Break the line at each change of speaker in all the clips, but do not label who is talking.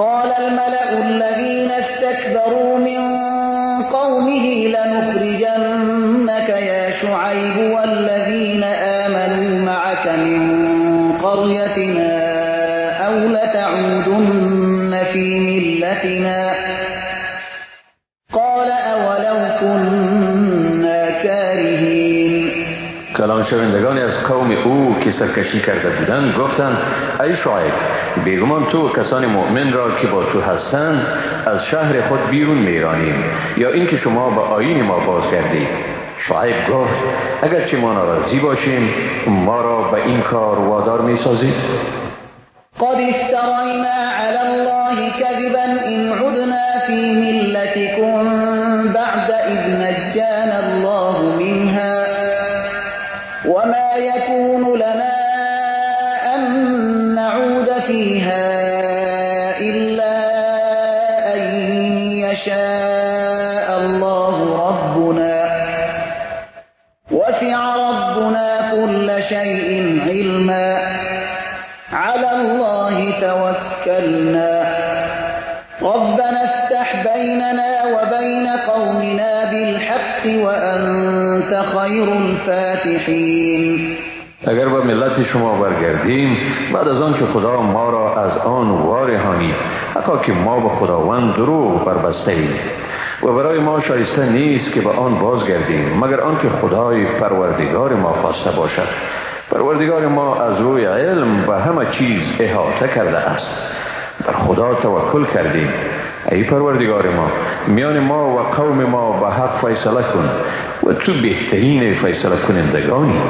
قال الملأ الذين استكبروا من قومه لنخرجنك يا شعيب والذين آمنوا معك من قريتنا أو لتعودن في ملتنا قال أولو كنا كارهين.
کلان شوندگان از قوم او که سرکشی کرده بودند گفتند ای شعیب، بیگمان تو کسان مؤمن را که با تو هستند از شهر خود بیرون میرانیم یا اینکه شما به آیین ما بازگردید. شعیب گفت اگرچه ما ناراضی باشیم ما را به این کار وادار میسازید؟
قد افترینا علی الله كذبا إن عدنا في ملتكم بعد إذ نجانا الله منها وما يكون لنا أن نعود فيها إلا أن يشاء الله ربنا وسع ربنا كل شيء علما على الله توكلنا ربنا افتح بيننا وبين قومنا بالحق وأنت خير الفاتحين.
اگر به ملت شما برگردیم بعد از آن که خدا ما را از آن وارهانید، حتی که ما به خداوند دروغ بربسته ایم و برای ما شایسته نیست که به آن بازگردیم مگر آنکه خدای پروردگار ما خواسته باشد. پروردگار ما از روی علم به همه چیز احاطه کرده است. بر خدا توکل کردیم. ای پروردگار ما، میان ما و قوم ما به حق فیصله کن و تو بهترین فیصله کنندگانی.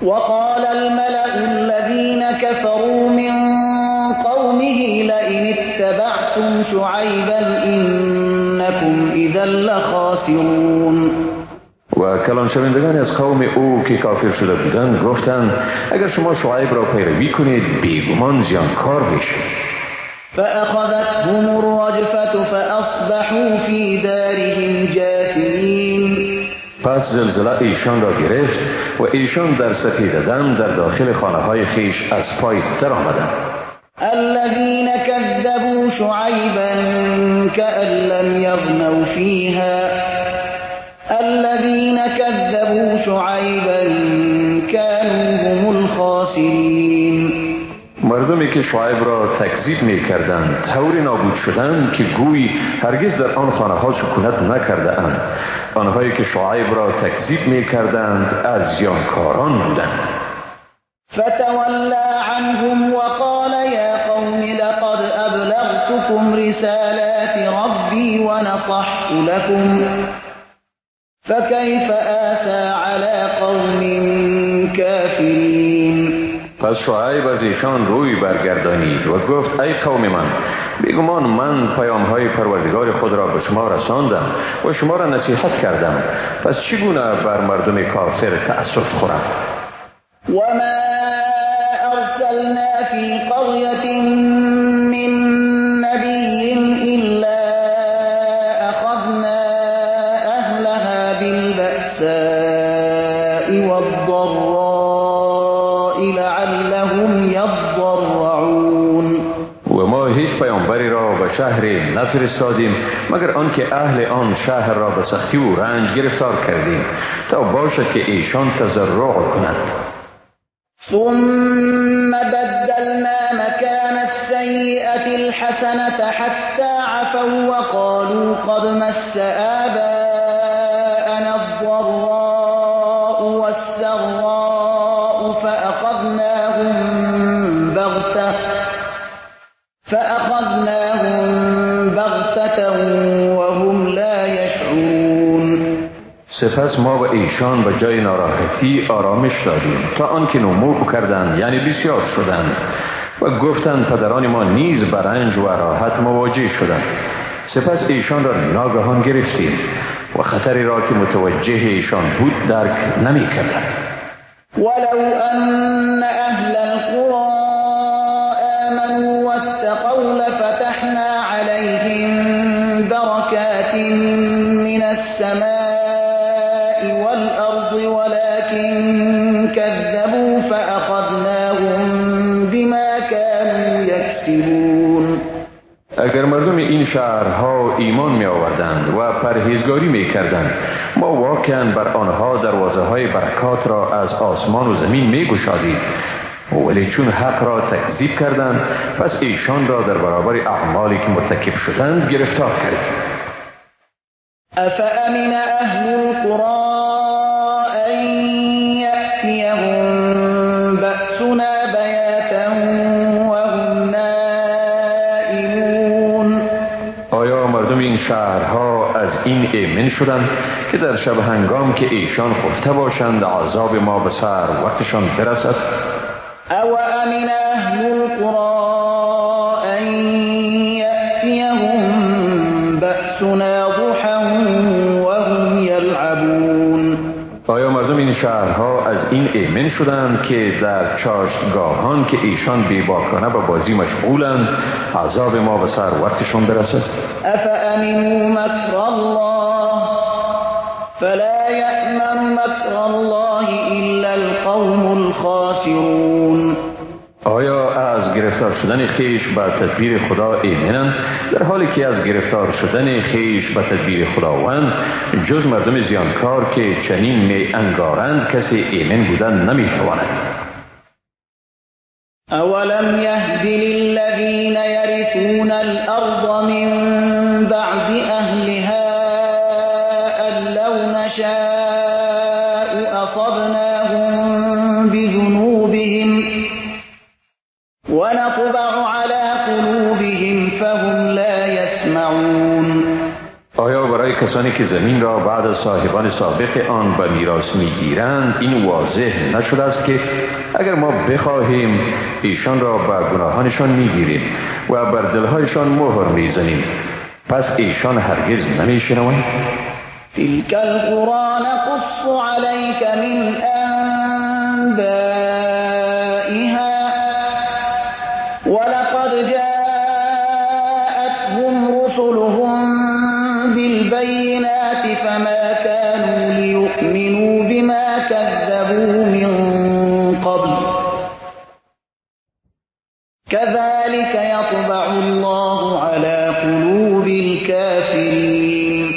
وقال الملأ الذين كفروا من قومه لئن اتبعتم شعيبا إنكم إذا لخاسرون.
و کلان شوندگان از قوم او که کافر شده بودند گفتند اگر شما شعیب را پیروی کنید بیگمان زیانکار میشید.
فأخذتهم الرجفة فأصبحوا في دارهم جاثمين.
پس زلزله ایشان را گرفت و ایشان در سپیده دم در داخل خانه های خیش از پای در آمدند.
الذين كذبوا شعيبا كأن لم يغنوا فيها الذين كذبوا شعيبا كانوا هم الخاسرين.
مردمی که شعیب را تکذیب می کردند طوری نابود شدند که گویی هرگز در آن خانه ها سکونت نکرده اند. آنهایی که شعیب را تکذیب می کردند از زیانکاران بودند.
فتولى عنهم وقال يا قوم لقد أبلغتكم رسالات ربي ونصحت لكم فكيف آسى على قوم كافرين.
پس شعیب از ایشان روی برگردانید و گفت ای قوم من، بیگمان من پیامهای پروردگار خود را به شما رساندم و شما را نصیحت کردم، پس چگونه بر مردم کافر تأسف خورم؟
وما أرسلنا في قرية من نبي إلا أخذنا أهلها بالبأساء والضراء لعلهم يضرعون.
و ما هیچ پیامبری را به شهر نفرستادیم مگر آنکه اهل آن شهر را به سختی و رنج گرفتار کردیم تا باشد که ایشان تضرع کنند.
ثم بدلنا مكان السيئة الحسنة حتى عفوا وقالوا قد مس آباءنا الضراء والسراء فأخذناهم بغتة وهم لا يشعرون.
سپس ما به ایشان به جای ناراحتی آرامش دادیم تا آنکه نمو کردند، یعنی بسیار شدند و گفتند پدران ما نیز به رنج و راحت مواجه شدند. سپس ایشان را ناگهان گرفتیم و خطری را که متوجه ایشان بود درک نمی کردند.
ولو أن أهل القرى آمنوا واتقوا لفتحنا عليهم بركات من السماء والأرض ولكن كذبوا فأخذناهم بما كانوا يكسبون.
اگر مردم این شهرها ایمان می آوردند و پرهیزگاری می کردند، ما واقعا بر آنها دروازه های برکات را از آسمان و زمین می گشادیم. ولی چون حق را تکذیب کردند، پس ایشان را در برابر اعمالی که مرتکب شدند گرفتار کردیم.
افامن اهل القرى ان یأتیهم بأسنا بیاتا وهم نائمون.
آیا مردم این شهرها از این ایمن شدند که در شب هنگام که ایشان خفته باشند عذاب ما به سر وقتشان برسد؟
او امن اهل القرى ان یأتیهم بأسنا ضحى وهم یلعبون.
آیا مردم این شهرها از این ایمن شدند که در چاشتگاهان که ایشان بیباکانه به بازی مشغولند عذاب ما به سر وقتشان برسد؟
افامنوا مکر الله فلا یأمن مکر الله الا القوم الخاسرون.
آیا از گرفتار شدن خیش به تدبیر خدا ایمنند، در حالی که از گرفتار شدن خیش به تدبیر خداوند جز مردم زیانکار که چنین می انگارند کسی ایمن بودن نمیتواند؟
اولم یهد للذین یرثون الارض من بعد اهلها ان لو نشاء اصبناهم بذنوبهم ونطبع على قلوبهم فهم لا يسمعون.
آیا برای کسانی که زمین را بعد از صاحبان سابق آن به میراث میگیرند این واضح نشده است که اگر ما بخواهیم ایشان را بر گناهانشان میگیریم و بر دلهایشان مهر میزنیم، پس ایشان هرگز نمیشنوند؟
تلك القرى نقص عليك من أنبائها ولقد جاءتهم رسلهم بالبينات فما كانوا ليؤمنوا بما كذبوا من قبل كذلك يطبع الله على قلوب الكافرين.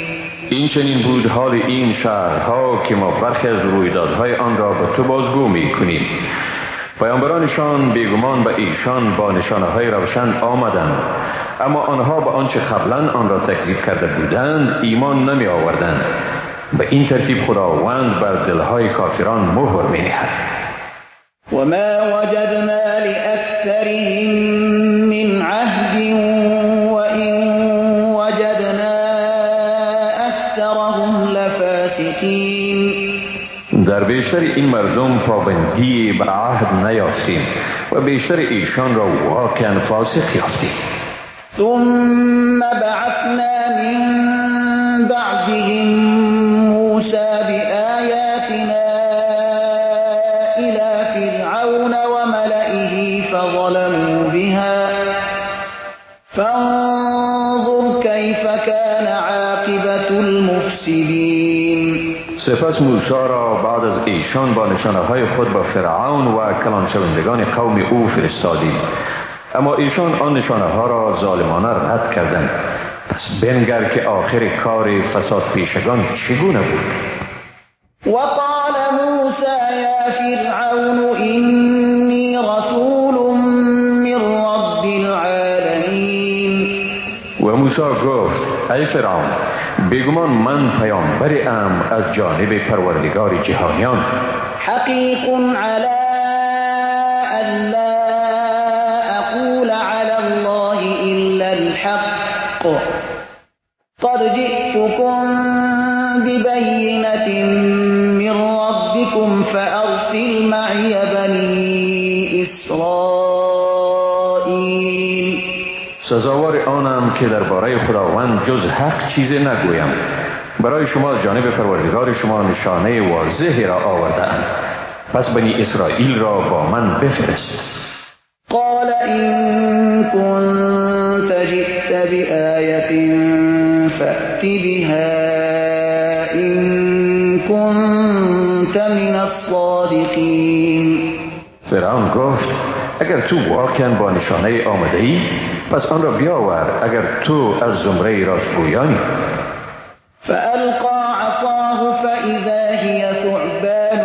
این چنین بود حال این شهرها که ما برخی از رویدادهای آن را به تو بازگو می‌کنیم. پیامبرانشان بیگمان به ایشان با نشانه‌های روشن آمدند، اما آنها به آنچه قبلا آن را تکذیب کرده بودند ایمان نمی آوردند. به این ترتیب خداوند بر دلهای کافران مهر می نهد.
و ما وجدنا لأکثرهم من عهد وإن وجدنا أکثرهم لفاسقین.
در بیشتر این مردم پابندی به عهد نیافتیم و بیشتر ایشان را واقعا فاسق یافتیم.
ثم بعثنا من بعدهم موسى بآیاتنا إلى فرعون وملئه فظلموا بها فانظر كيف كان عاقبة المفسدين.
سپس موسی را بعد از ایشان با نشانه های خود به فرعون و کلان شوندگان قوم او فرستادیم، اما ایشان آن نشانه ها را ظالمانه رد کردند. پس بنگر که آخر کار فساد پیشگان چگونه بود.
وقال موسى یا فرعون اینی رسول من رب العالمین.
و موسی گفت ای فرعون، بیگمان من پیامبری ام از جانب پروردگار جهانیان.
حقیق علی ان لا اقول علی الله الا الحق قد جئتكم ببینة من ربكم فارسل معی بنی اسرائیل.
سزاوار آنم که درباره خداوند جز حق چیزی نگویم. برای شما از جانب پروردگار شما نشانه واضحی را آورده‌ام، پس بنی اسرائیل را با من بفرست.
قال إن كنت جئت بآية فأت بها إن كنت من الصادقین.
فرعون گفت اگر اگر تو واقعا با نشانه آمده ای پس آن را بیاور، اگر تو از زمره راستگویانی.
فألقى عصاه فإذا هي ثعبان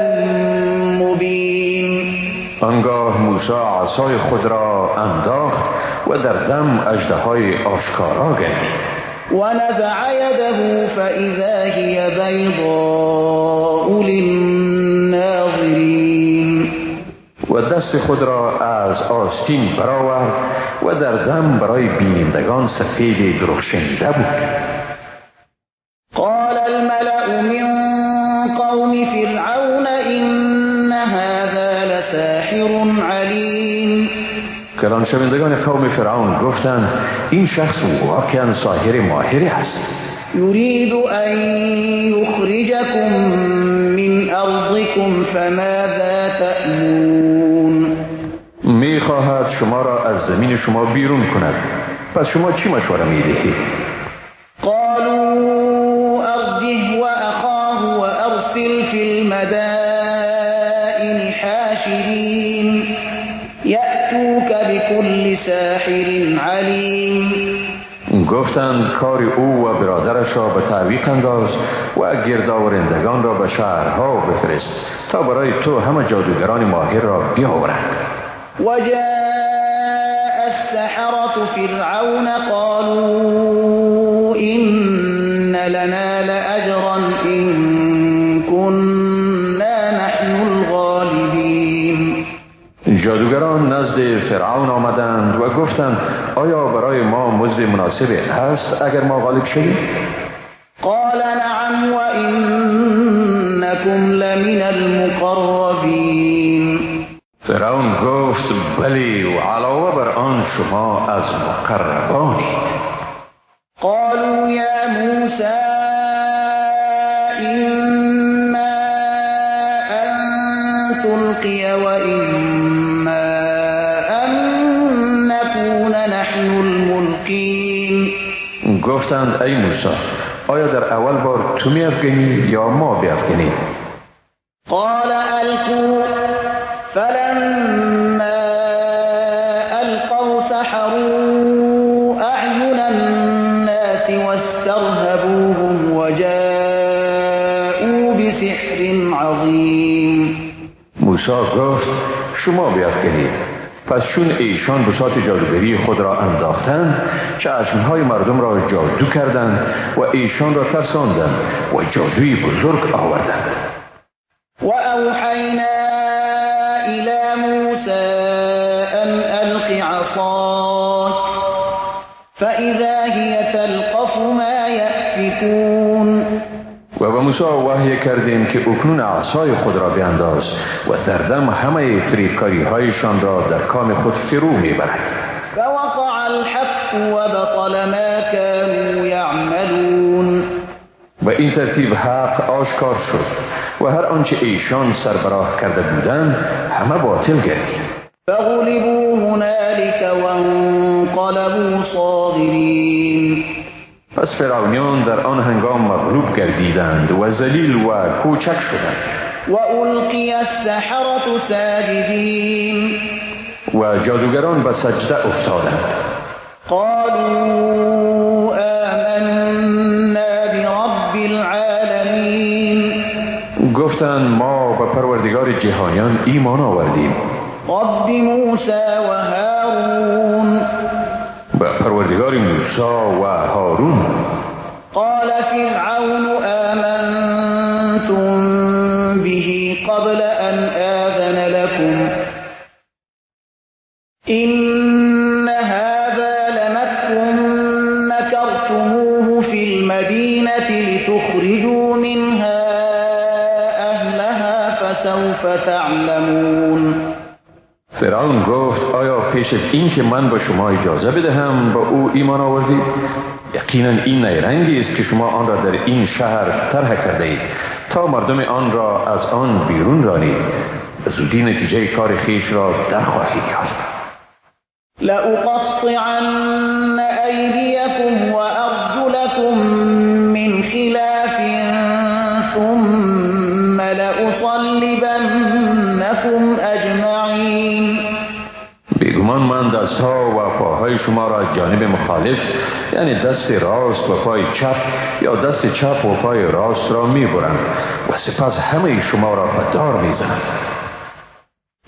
مبين.
آنگاه موسی عصای خود را انداخت و در دم اژدهای آشکارا گردید.
ونزع يده فإذا هي بيضاء للناظرين.
و دست خود را از آستین برآورد و در دم برای بینندگان سفید درخشنده بود.
قال الملأ من قوم فرعون إن هذا لساحر علیم.
کلان شوندگان قوم فرعون گفتند این شخص واقعا ساحر ماهری است.
يريد أن يخرجكم من أرضكم فماذا تأمرون.
می خواهد شما را از زمین شما بیرون کند، پس شما چی مشوره می دهید؟
قالوا أرجه وأخاه وأرسل في المدائن حاشرين يأتوك بكل ساحر علیم.
گفتند کار او و برادرش را به تعویق انداز و گردآورندگان را به شهرها بفرست تا برای تو همه جادوگران ماهر را بیاورند.
وجاء السحرة فرعون قالوا إن لنا لأجرا إن كنا نحن الغالبين.
جادوگران نزد فرعون آمدند و گفتند آیا برای ما مزد مناسب هست اگر ما غالب شویم؟
قال نعم وإنكم لمن المقربین.
فرعون گفت بلی و علاوه بر آن شما از مقربانید.
قالوا یا موسی إما أن تلقي وإما أن نكون نحن الملقين.
گفتند ای موسی آیا در اول بار تو می‌افکنی یا ما بیافکنیم؟
قال ألقوا. فلما ألقوا سحروا أعين الناس واسترهبوهم وجاءوا بسحر عظیم.
موسی گفت شما بیافکنید. پس چون ایشان بساط جادوگری خود را انداختند چشمهای مردم را جادو کردند و ایشان را ترساندند و جادوی بزرگ آوردند.
و اوحینا الى موسی ان الق عصاک فاذا هی تلقف ما یأفکون.
و به موسی وحی کردیم که اکنون عصای خود را بینداز و در دم همه فریبکاری هایشان را در کام خود فرو میبرد.
فوقع الحق وبطل ما كانوا یعملون.
و این ترتیب حق آشکار شد و هر آنچه ایشان سربراه کرده بودند همه باطل گردید.
فغلبوا هنالك وانقلبوا صاغرین.
پس فرعونیان در آن هنگام مغلوب گردیدند و ذلیل و کوچک شدند.
و القی السحرة ساجدین.
و جادوگران به سجده افتادند.
قالوا آمنا برب العالمین.
گفتند ما به پروردگار جهانیان ایمان آوردیم.
رب موسی و هارون.
به پروردگار موسی و هارون.
قال فرعون آمنتم به قبل أن آذن لكم إن هذا لمكر مكرتموه في المدينة لتخرجوا منها أهلها فسوف تعلمون.
فرعون گفت آیا پیش از این که من به شما اجازه بدهم با او ایمان آوردید؟ یقینا این نیرنگی است که شما آن را در این شهر طرح کرده اید تا مردم آن را از آن بیرون رانید. به زودی نتیجه کار خویش را در خواهید یافت.
لأقطعن أيديكم وأرجلكم من خلاف ثم لأصلبنكم أجمعين.
شما را از جانب مخالف، یعنی دست راست و پای چپ یا دست چپ و پای راست را میبرم و سپس همه شما را به دار میزنم.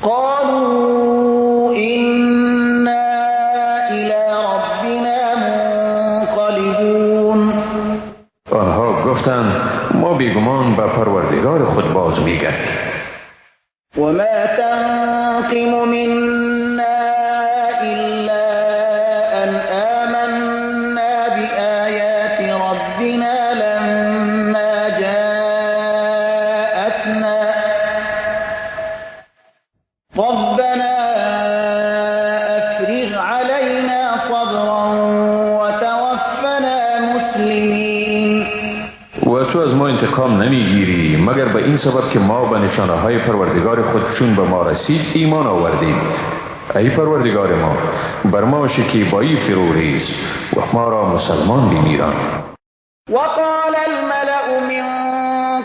قالوا إنا إلى ربنا منقلبون.
آنها گفتند ما بیگمان به پروردگار خود باز میگردیم.
وما تنقم منا إلا أن آمنا بآيات ربنا لما جاءتنا ربنا أفرغ علينا صبرا وتوفنا مسلمين.
و تو از ما انتقام نمیگیری مگر به این سبب که ما به نشانه های پروردگار خود چون به ما رسید ایمان آوردیم. ای پروردگار ما، بر ما شکیبایی فرو ریز و ما را مسلمان بمیران.
وقال الملأ من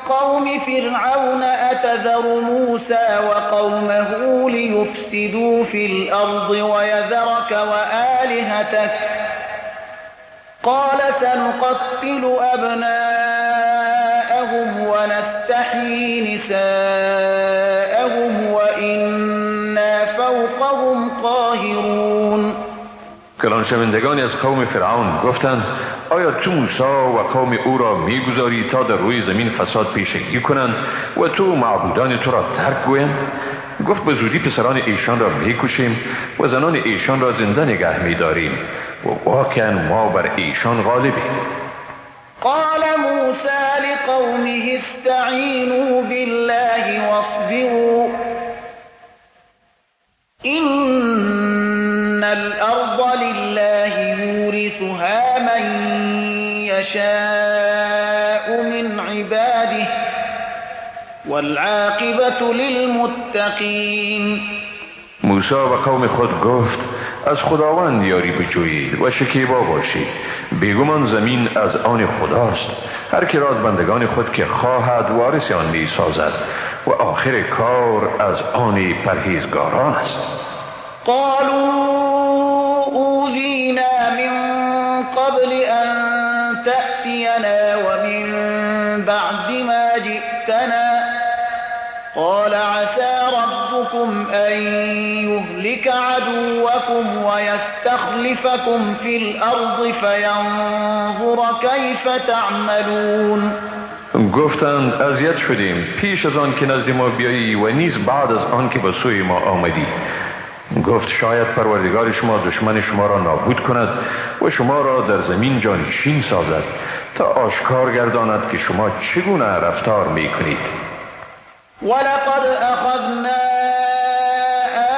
قوم فرعون أتذر موسى وقومه ليفسدوا في الأرض ويذرك وآلهتك قال سنقتل أبناءهم ونستحيي نساءهم وإنا فوقهم قاهرون.
کلان شوندگان از قوم فرعون گفتند آیا تو موسی و قوم او را میگذاری تا در روی زمین فساد پیشگی کنند و تو معبودان تو را ترک گویند؟ گفت به زودی پسران ایشان را میکشیم و زنان ایشان را زنده نگه میداریم و واقعا ما بر ایشان غالبیم.
قال موسى لقومه استعینوا بالله واصبروا إن الأرض لله يورثها من يشاء من عباده والعاقبة للمتقين.
موسی و قوم خود گفت از خداوند یاری بجویید و شکیبا باشید، بیگمان زمین از آن خداست، هر کی را از بندگان خود که خواهد وارث آن می سازد و آخر کار از آن پرهیزگاران است.
قالوا اوذینا من قبل ان تأتینا ومن بعد ما جئتنا قال عسى ربكم أن يهلك عدوكم ويستخلفكم في الأرض فينظر كيف تعملون.
گفتند اذیت شدیم پیش از آن که نزد ما بیایی و نیز بعد از آن که به سوی ما آمدی. گفت شاید پروردگار شما دشمن شما را نابود کند و شما را در زمین جانشین سازد تا آشکار گرداند که شما چگونه رفتار میکنید.
ولقد أخذنا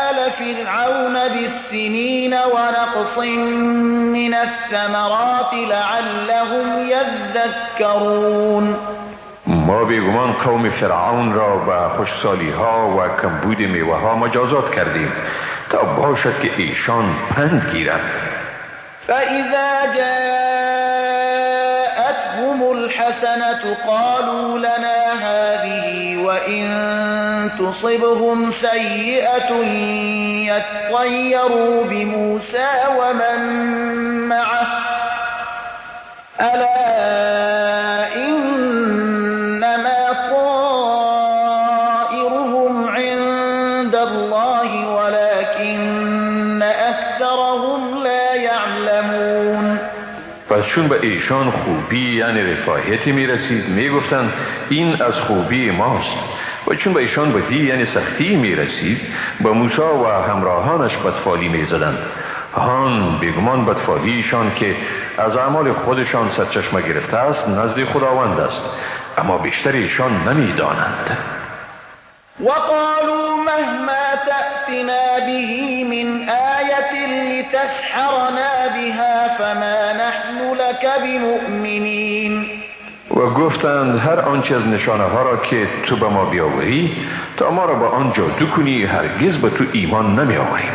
آل فرعون بالسنين ونقص من الثمرات لعلهم يذكرون.
ما بیگمان قوم فرعون را به خشکسالی ها و کمبود میوه ها مجازات کردیم تا باشد که ایشان پند گیرند.
فإذا جاءتهم الحسنة قالوا لنا هذه وإن تصبهم سيئة يطيروا بموسى ومن معه ألا إنما طائرهم عند الله ولكن أكثرهم لا يعلمون.
پس چون به ایشان خوبی یعنی رفاهیتی می رسید می گفتند این از خوبی ماست، و چون به ایشان بدی یعنی سختی می رسید به موسی و همراهانش بدفالی می زدند. هان بیگمان بدفالیشان که از اعمال خودشان سرچشمه گرفته است نزد خداوند است، اما بیشتر ایشان نمی دانند.
وقالوا مهما تأتنا به من آية لتسحرنا بها فما نحن لك بمؤمنين.
و گفتند هر آنچه از نشانه ها را که تو به ما بیاوری تا ما را با آن جادو کنی هرگز به تو ایمان نمی آوریم.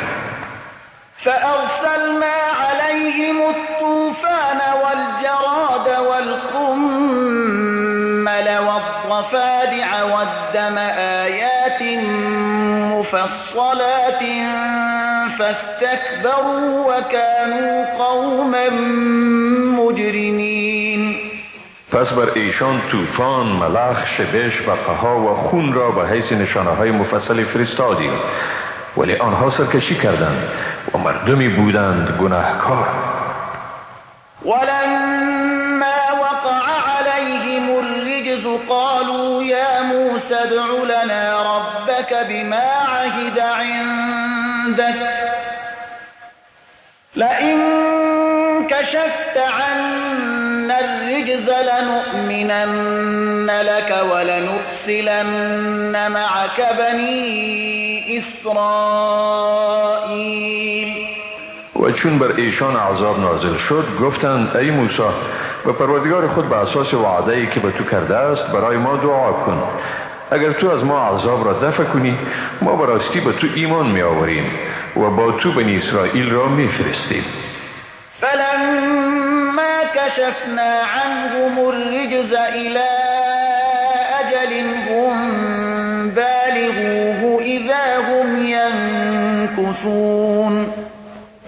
فأرسلنا عليهم الطوفان والجراد والقمل والضفادع والدم آيات مفصلات فاستكبروا وكانوا قوما مجرمين.
پس بر ایشان طوفان، ملخ، شبش، برقها و خون را به حیث نشانه های مفصل فرستادیم، ولی آنها سرکشی کردند و مردمی بودند گناهکار.
ولما وقع عليهم الرجز قالوا يا موسى ادع لنا ربك بما عهد عندك لئن كشفت عنا الرجز لنؤمنن لك ولنرسلن معك بني إسرائيل.
و چون بر ایشان عذاب نازل شد گفتند ای موسی، به پروردگار خود به اساس وعده‌ای که به تو کرده است برای ما دعا کن. اگر تو از ما عذاب را دفع کنی ما به راستی به تو ایمان می آوریم و با تو بنی اسرائیل را می فرستیم.
فلما کشفنا عنهم الرجز الى اجل هم بالغوه اذا هم ینکثون.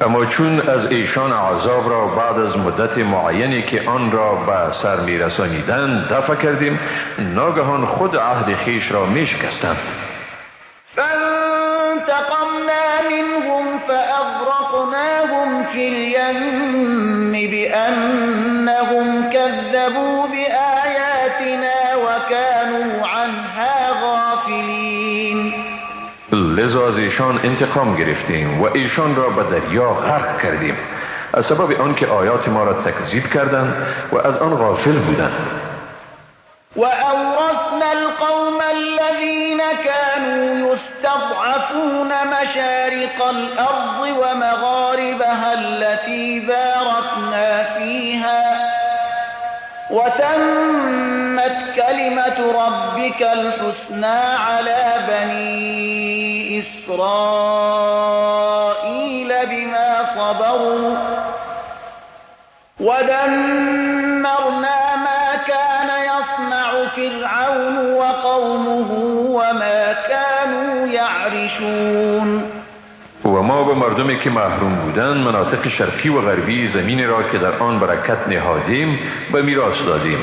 اما چون از ایشان عذاب را بعد از مدت معینی که آن را به سر می رسانیدند دفع کردیم، ناگهان خود عهد خویش را می شکستند.
فانتقمنا منهم فأغرقناهم في اليم بأنهم كذبوا بآياتنا وكانوا عنها غافلين.
لذا از ایشان انتقام گرفتیم و ایشان را به دریا غرق کردیم، از سبب آنکه آیات ما را تکذیب کردند و از آن غافل بودند.
وأورثنا القوم الذين كانوا يستضعفون مشارق الأرض ومغاربها التي باركنا فيها وتمت كلمة ربك الحسنى على بني إسرائيل بما صبروا ودمرنا ما كان يصنع فرعون وقومه وما كانوا يعرشون.
و ما به مردمی که محروم بودند مناطق شرقی و غربی زمین را که در آن برکت نهادیم به میراث دادیم.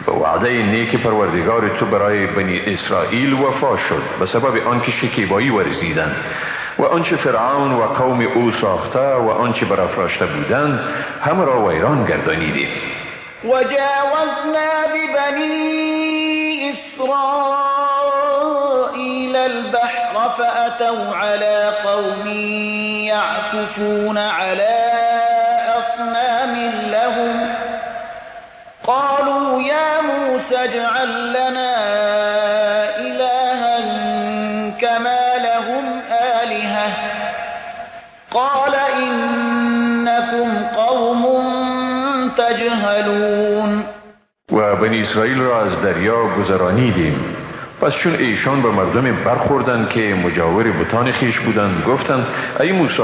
به وعده نیک پروردگار تو برای بنی اسرائیل وفا شد به سبب آنکه شکیبایی ورزیدند و آنچه فرعون و قوم او ساخته و آنچه برافراشته بودند همه را ویران گردانیدیم.
وجاوزنا ببني إسرائيل البحر فأتوا على قوم يعكفون على أصنام لهم قالوا يا موسى اجعل لنا إلها كما لهم آلهة قال إنكم قوم تجهلون.
و بنی اسرائیل را از دریا گذرانیدیم. پس چون ایشان به مردم برخوردند که مجاور بتان خویش بودند گفتند ای موسی،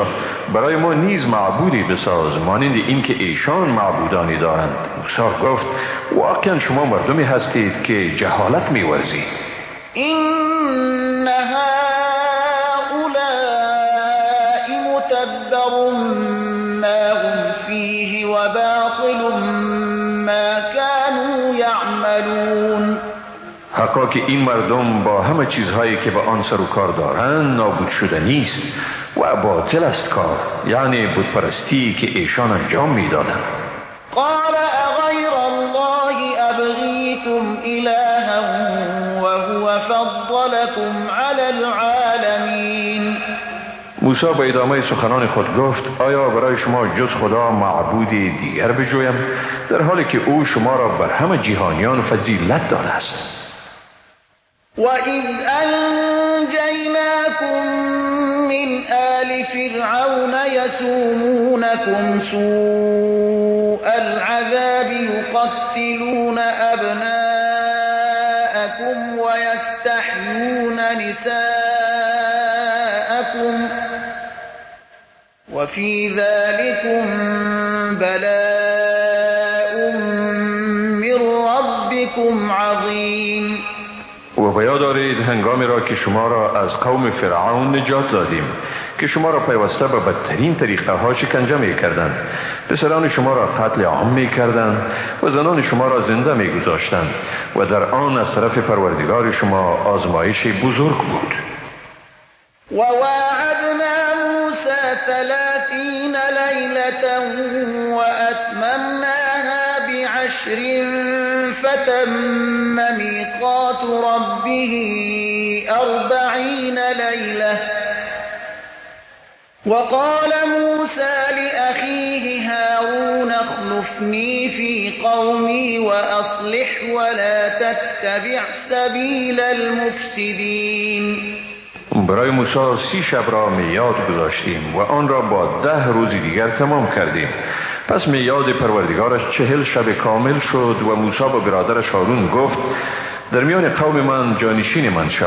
برای ما نیز معبودی بساز مانند این که ایشان معبودانی دارند. موسی گفت واقعا شما مردمی هستید که جهالت می‌ورزید.
این هؤلاء متبر ما هم فیه و باطل ما كانوا یعملون.
حقا که این مردم با همه چیزهایی که به آن سر و کار دارند نابود شده نیست و باطل است کار، یعنی بتپرستی که ایشان انجام میدادند.
قال اغیر الله ابغیکم الها وهو فضلکم علی العالمین.
موسی به ادامه سخنان خود گفت آیا برای شما جز خدا معبودی دیگر بجویم، در حالی که او شما را بر همه جهانیان فضیلت داده است.
وَإِذْ أَنْجَيْنَاكُمْ مِنْ آلِ فِرْعَوْنَ يَسُومُونَكُمْ سُوءَ الْعَذَابِ يُقَتِّلُونَ أَبْنَاءَكُمْ وَيَسْتَحْيُونَ نِسَاءَكُمْ وَفِي ذَلِكُمْ بَلَاءٌ مِّن رَّبِّكُمْ عَظِيمٌ.
و و به یاد دارید هنگامی را که شما را از قوم فرعون نجات دادیم که شما را پیوسته به بدترین طریقه ها شکنجه می کردند، پسران شما را قتل عام می کردند و زنان شما را زنده می گذاشتند و در آن از طرف پروردگار شما آزمایش بزرگ بود.
وواعدنا موسى 30 ليلة وأتممناها بعشر فتم ميقات ربه 40 ليلة وقال موسى لأخيه هارون اخلفني في قومي وأصلح ولا تتبع سبيل المفسدين.
برای موسی 30 شب را میعاد گذاشتیم و آن را با 10 روز دیگر تمام کردیم. پس میعاد پروردگارش 40 شب کامل شد و موسی با برادرش هارون گفت در میان قوم من جانشین من شو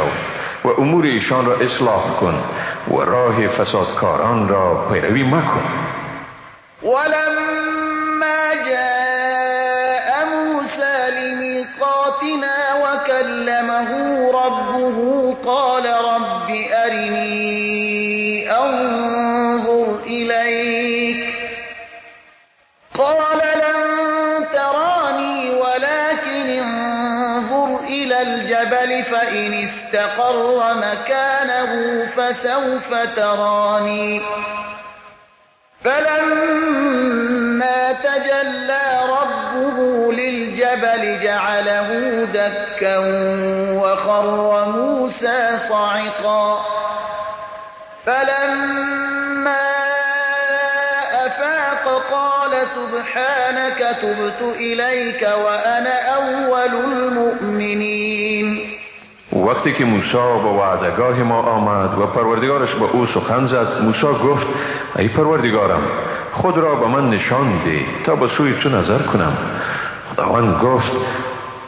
و امور ایشان را اصلاح کن و راه فسادکاران را پیروی مکن.
ولما جاء موسى لمیقاتنا وكلمه ربه قال رب أرني أنظر إليك قال لن تراني ولكن انظر إلى الجبل فإن استقر مكانه فسوف تراني فلما تجلى ربه للجبل جعله دكا وخر موسى صعقا فلما أفاق قال سبحانك تبت إليك وأنا أول المؤمنين.
وقتی که موسی به وعدگاه ما آمد و پروردگارش با او سخن زد، موسی گفت ای پروردگارم خود را به من نشان ده تا به سوی تو نظر کنم. خداوند گفت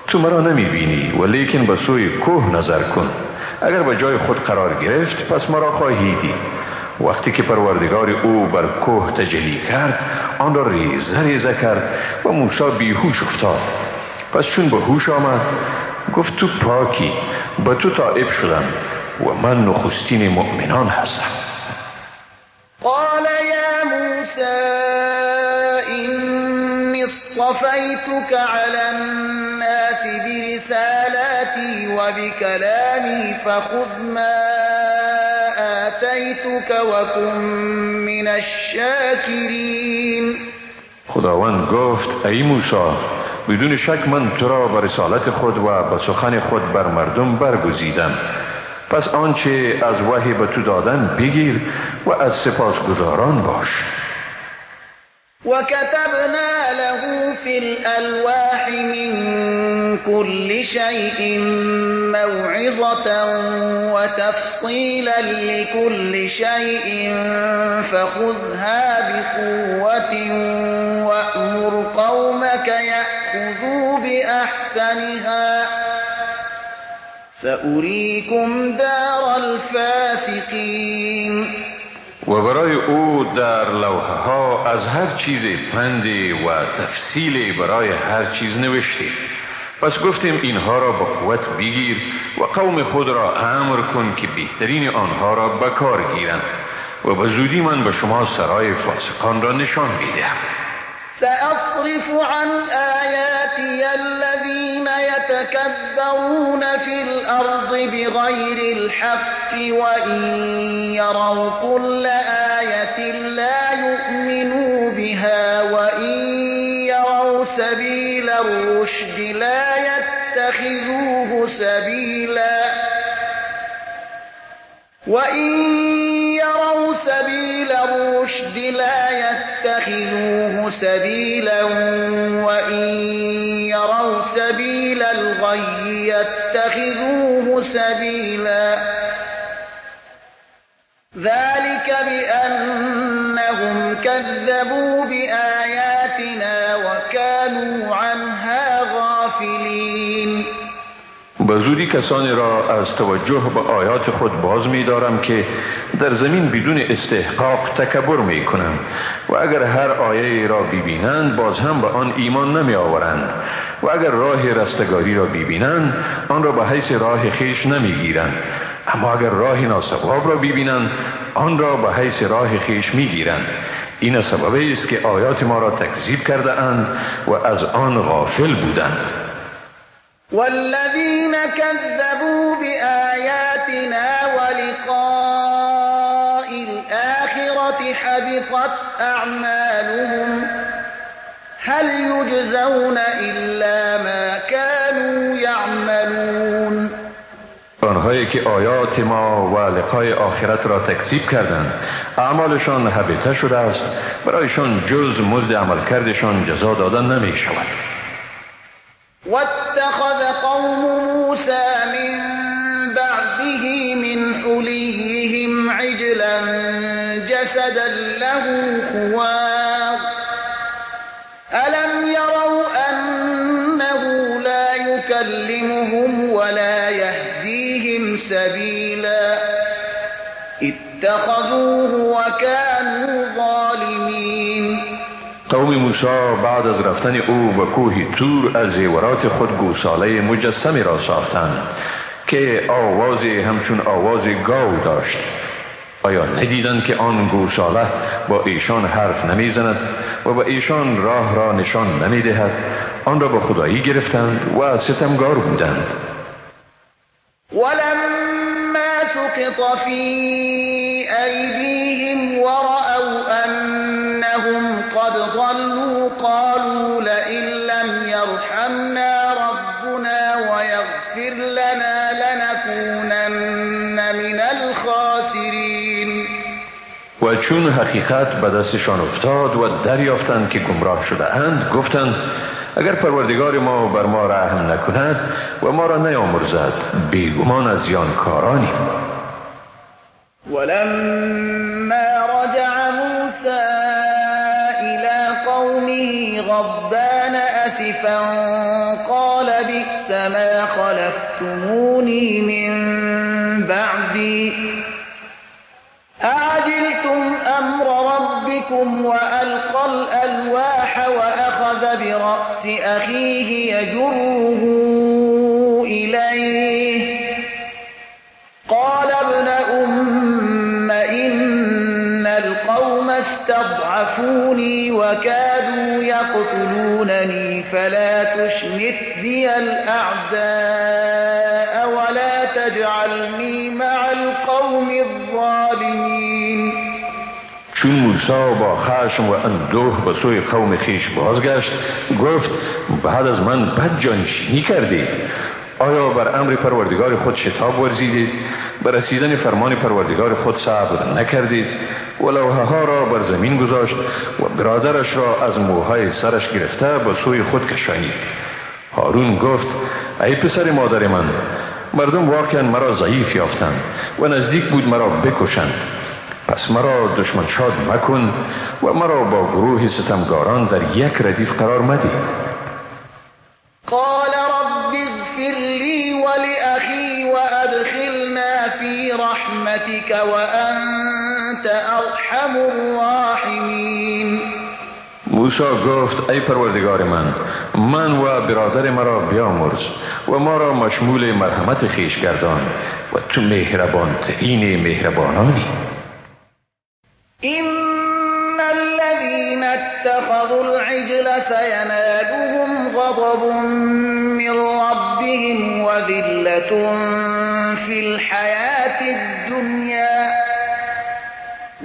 تو مرا نمی بینی ولیکن به سوی کوه نظر کن، اگر به جای خود قرار گرفت پس مرا خواهی دید. وقتی که پروردگار او بر کوه تجلی کرد آن را ریزه ریزه کرد و موسی بیهوش افتاد. پس چون به هوش آمد گفت تو پاکی، به تو تائب شدم و من نخستین مؤمنان هستم.
قال یا موسی إني اصطفيتك على الناس برسالاتي وبكلامي فخذ ما آتيتك وكن من الشاكرين.
خداوند گفت ای موسی بدون شک من تو را به رسالت خود و به سخن خود بر مردم برگزیدم، پس آنچه از وحی به تو دادن بگیر و از سپاسگزاران باش.
وكتبنا له في الألواح من كل شيء موعظة وتفصيلا لكل شيء فخذها بقوة وأمر قومك يأخذوا بأحسنها سأريكم دار الفاسقين.
و برای او در لوحه ها از هر چیز پندی و تفصیلی برای هر چیز نوشتیم. پس گفتیم اینها را با قوت بگیر و قوم خود را امر کن که بهترین آنها را به کار گیرند و به زودی من به شما سرای فاسقان را نشان میدهم.
سأصرف عن آیاتی الذین يتكبرون في الأرض بغير الحق وإن يروا كل آية لا يؤمنوا بها وإن يروا سبيل الرشد لا يتخذوه سبيلا وإن يروا سبيل الرشد لا يتخذوه سبيلا وإن يروا سبيل الغي يتخذوه سبيلا ذلك بأنهم كذبوا بآياتنا وكانوا عنها غافلين.
به زودی زودی کسانی را از توجه به آیات خود باز می دارم که در زمین بدون استحقاق تکبر می کنند و اگر هر آیه را ببینند باز هم به آن ایمان نمی آورند و اگر راه رستگاری را ببینند آن را به حیث راه خویش نمی گیرند، اما اگر راه ناصواب را ببینند آن را به حیث راه خویش می گیرند. این سبب است که آیات ما را تکذیب کرده اند و از آن غافل بودند.
والذین كذبوا بآیاتنا ولقاء الآخرة حبطت أعمالهم هل يجزون إلا ما كانوا يعملون.
آنهایی که آیات ما و لقای آخرت را تکذیب کردند اعمالشان حبطه شده است، برایشان جز مزد عملکردشان جزا داده نمی شود.
واتخذ قوم موسى من بعده من حليهم عجلا جسدا له خوار ألم يروا أنه لا يكلمهم ولا يهديهم سبيلا اتخذوه وكانوا ظالمين.
قوم موسی بعد از رفتن او به کوه تور از زیورات خود گوساله مجسمی را ساختند که آواز همچون آواز گاو داشت. آیا ندیدند که آن گوساله با ایشان حرف نمیزند و با ایشان راه را نشان نمیدهد؟ آن را به خدایی گرفتند و ستمگار بودند.
ولما سقط في أيديهم ورأوا أنهم قد ضلوا قالوا لئن لم يرحمنا ربنا ويغفر لنا لنكونن من الخاسرين.
و چون حقیقت به دستشان افتاد و دریافتند که گمراه شده اند گفتند اگر پروردگار ما بر ما رحم نکند و ما را نیامرزد بیگمان از زیانکارانیم.
ولما رجع موسى إلى قومه غضبان أسفا قال بئس ما خلفتموني من بعدي أعجلتم أمر ربكم وألقى الألواح وأخذ برأس أخيه يجره إليه قال ابن أم إن القوم استضعفوني وكادوا يقتلونني فلا تشمت بي الأعداء ولا تجعلني مع القوم الظالمين.
چون موسی با خشم و اندوه به سوی قوم خویش بازگشت گفت بعد از من بد جانشینی کردید، آیا بر امر پروردگار خود شتاب ورزیدید؟ بر رسیدن فرمان پروردگار خود صبر نکردید؟ و لوحه ها را بر زمین گذاشت و برادرش را از موهای سرش گرفته به سوی خود کشانید. هارون گفت ای پسر مادر من، مردم واقعا مرا ضعیف یافتند و نزدیک بود مرا بکشند، پس مرا دشمن شاد مکن و مرا با گروه ستمگاران در یک ردیف قرار مده.
قال رب اغفر لي ولأخي وأدخلنا في رحمتك وأنت أرحم الراحمين.
موسی گفت ای پروردگار من، من و برادر مرا بیامرز و ما را مشمول مرحمت خویش گردان و تو مهربان ترین مهربانانی.
إن الذين اتخذوا العجل سينالهم غضب من ربهم وذلة في الحياة الدنيا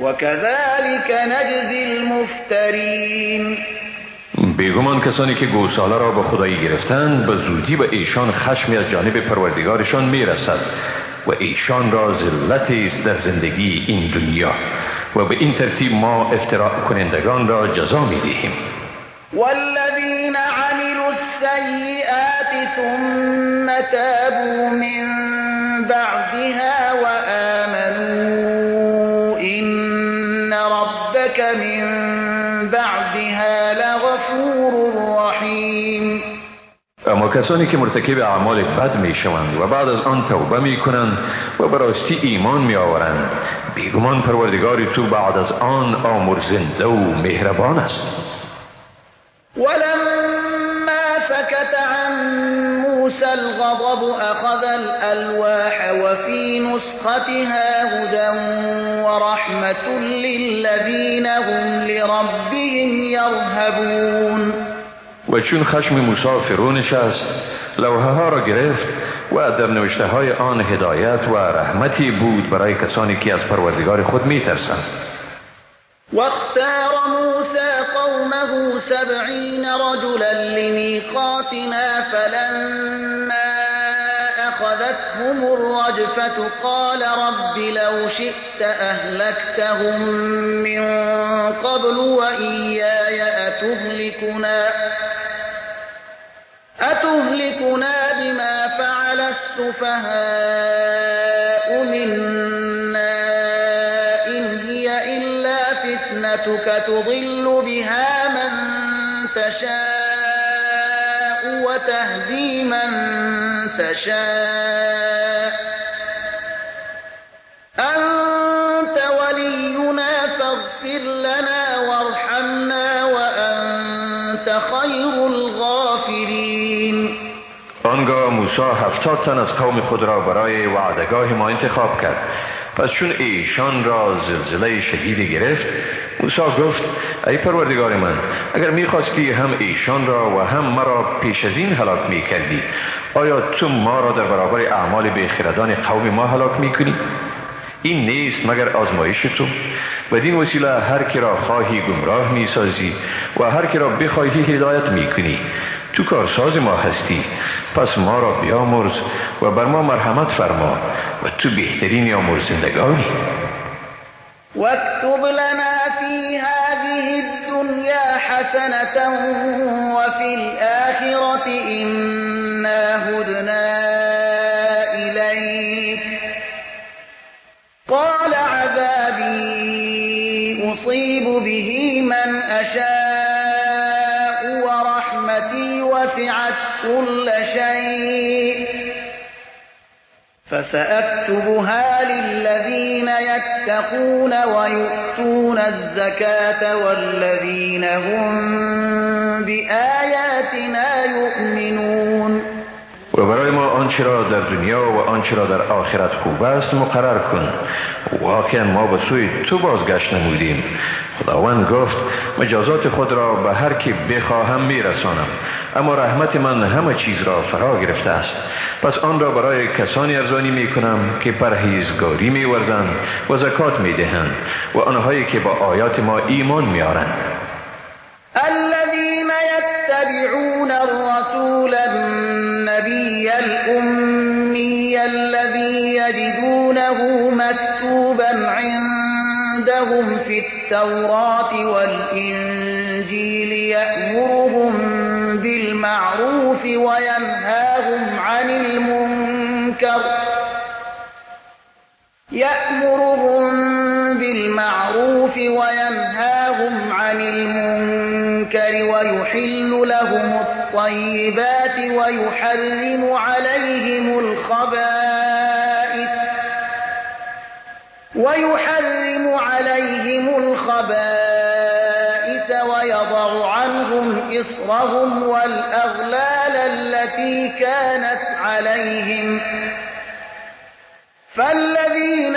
وكذلك نجزي المفترين.
بیگمان کسانی که گوساله را به خدایی گرفتند به زودی به ایشان خشمی از جانب پروردگارشان میرسد و ایشان را ذلتی است در زندگی این دنیا و به این ترتیب ما افتراء کنندگان را جزا میدهیم.
والذین عملوا السیئات ثم تابوا من بعدها وآمنوا إن ربك من بعدها لغفور رحیم.
اما کسانی که مرتکب اعمال بد می شوند و بعد از آن توبه می کنند و به راستی ایمان می آورند، بیگمان پروردگار تو بعد از آن آمرزنده و مهربان است.
ولما سكت عن موسى الغضب أخذ الألواح وفي نسختها هدى ورحمة للذين هم لربهم يرهبون.
و چون خشم موسی فرو نشست، لوحه ها را گرفت و در نوشته های آن هدایت و رحمتی بود برای کسانی که از پروردگار خود می ترسند.
واختار موسى قومه 70 رجلا لميقاتنا فلما أخذتهم الرجفة قال رب لو شئت أهلكتهم من قبل وإياي أتهلكنا بما فعل السفهاء منا إن هي إلا فتنتك تضل بها من تشاء وتهدي من تشاء أنت ولينا فاغفر لنا وارحمنا وأنت خير الغافرين.
آنگاه موسی 70 تن از قوم خود را برای وعدگاه ما انتخاب کرد. پس چون ایشان را زلزله شدید گرفت، موسی گفت ای پروردگار من، اگر میخواستی هم ایشان را و هم مرا پیش از این هلاک میکردی، آیا تو ما را در برابر اعمال بیخردان قوم ما هلاک میکنی؟ این نیست مگر آزمایش تو. بدین وسیله هر کی را خواهی گمراه میسازی و هر کی را بخواهی هدایت میکنی. تو کارساز ما هستی، پس ما را بیامرز و بر ما مرحمت فرما و تو بهترین آمرزندگانی.
واكتب لنا في هذه الدنيا حسنة وفي الآخرة إنا هدنا إليك. قال عذابي أصيب به من أشاء ورحمتي وسعت كل شيء فسأكتبها للذين يتقون ويؤتون الزكاة والذين هم بآياتنا يؤمنون.
و برای ما آنچه را در دنیا و آنچه را در آخرت خوب است مقرر کن. واقعا ما به سوی تو بازگشت نمودیم. خداوند گفت مجازات خود را به هر کی بخواهم میرسانم، اما رحمت من همه چیز را فرا گرفته است. پس آن را برای کسانی ارزانی می کنم که پرهیزگاری می ورزند و زکات می دهند و آنهایی که با آیات ما ایمان می آرند.
الذين يتبعون الرسول النبي الأمي الذي يجدونه مكتوبا عندهم في التوراة والإنجيل يأمرهم بالمعروف وينهاهم عن المنكر يأمرهم بالمعروف وينهاهم عن المنكر ويحل لهم الطيبات ويحرم عليهم الخبائث ويضع عنهم إصرهم والأغلال التي كانت عليهم. فالذين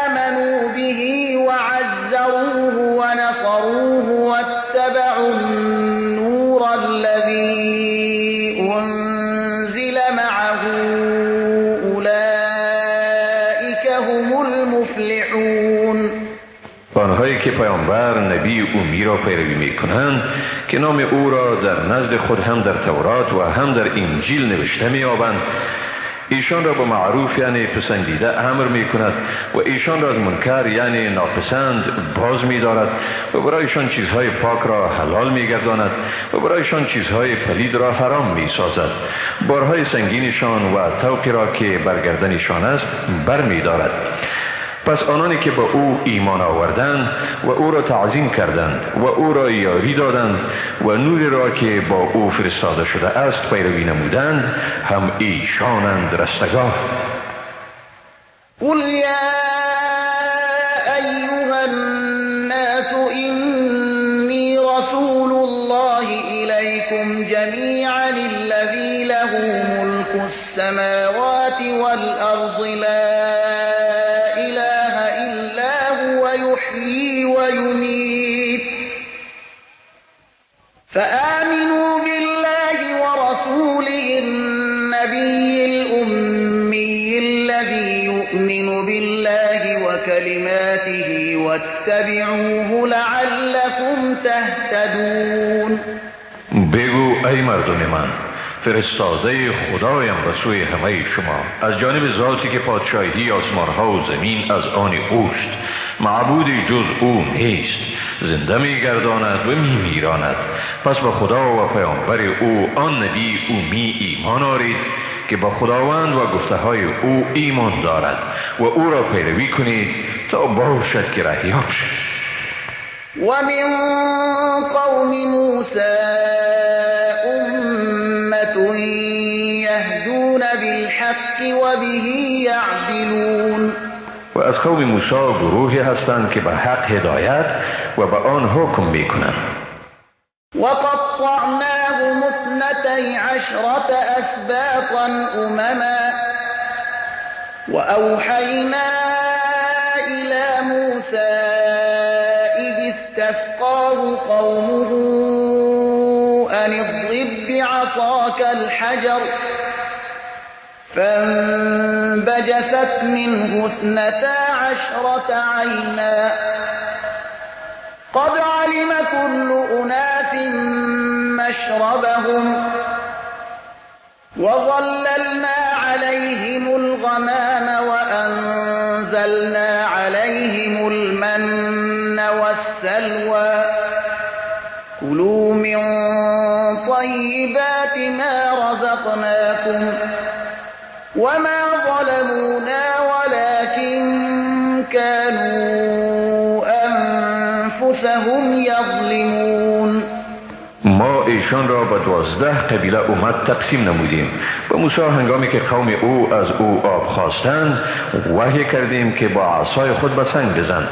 آمنوا به وعزروه ونصروه واتبعوا النور الذي أنزل معه أولئك هم المفلحون.
آنهایی که پیامبر نبی امی را پیروی میکنند که نام او را در نزد خود هم در تورات و هم در انجیل نوشته می‌یابند، ایشان را به معروف یعنی پسندیده امر می کند و ایشان را از منکر یعنی ناپسند باز می دارد و برایشان چیزهای پاک را حلال می گرداند و برایشان چیزهای پلید را حرام می سازد. بارهای سنگینشان و طوقی را که برگردنشان است بر می دارد. پس آنانی که به او ایمان آوردند و او را تعظیم کردند و او را یاری دادند و نور را که با او فرستاده شده است پیروی نمودند، هم ایشانند رستگار.
قل یا ایها الناس انی رسول الله الیکم جمیعا الذی له ملک السماوات والارض لا اله الا هو یحیی و یمیت فآمنوا بالله ورسوله النبی الأمی الذی یؤمن بالله وکلماته واتبعوه لعلکم تهتدون.
بگو ای مردم من، فرستاده خدایم به سوی همه شما از جانب ذاتی که پادشاهی آسمانها و زمین از آن اوست، معبودی جز او نیست، زنده میگرداند و میمیراند. پس به خدا و پیامبر او آن نبی اومی ایمان آرید که با خداوند و گفته های او ایمان دارد و او را پیروی کنید تا باشد که رهیاب شد.
و من قوم موسی امة یهدون بالحق و به یعدلون.
و از قوم موسی گروهی هستند که به حق هدایت و به آن حکم میکنند.
وقطعناهم اثنتي عشرة أسباطا أمما وأوحينا إلى موسى إذ استسقاه قومه أن اضرب بعصاك الحجر فانبجست منه 12 عينا قد علم كل أناس مشربهم وظللنا عليهم الغمام وأنزلنا عليهم المن والسلوى كلوا من طيبات ما رزقناكم وما ظلمونا ولكن كانوا أنفسهم یظلمون.
ما ایشان را به 12 قبیله امت تقسیم نمودیم و موسی هنگامی که قوم او از او آب خواستند وحی کردیم که با عصای خود به سنگ بزن.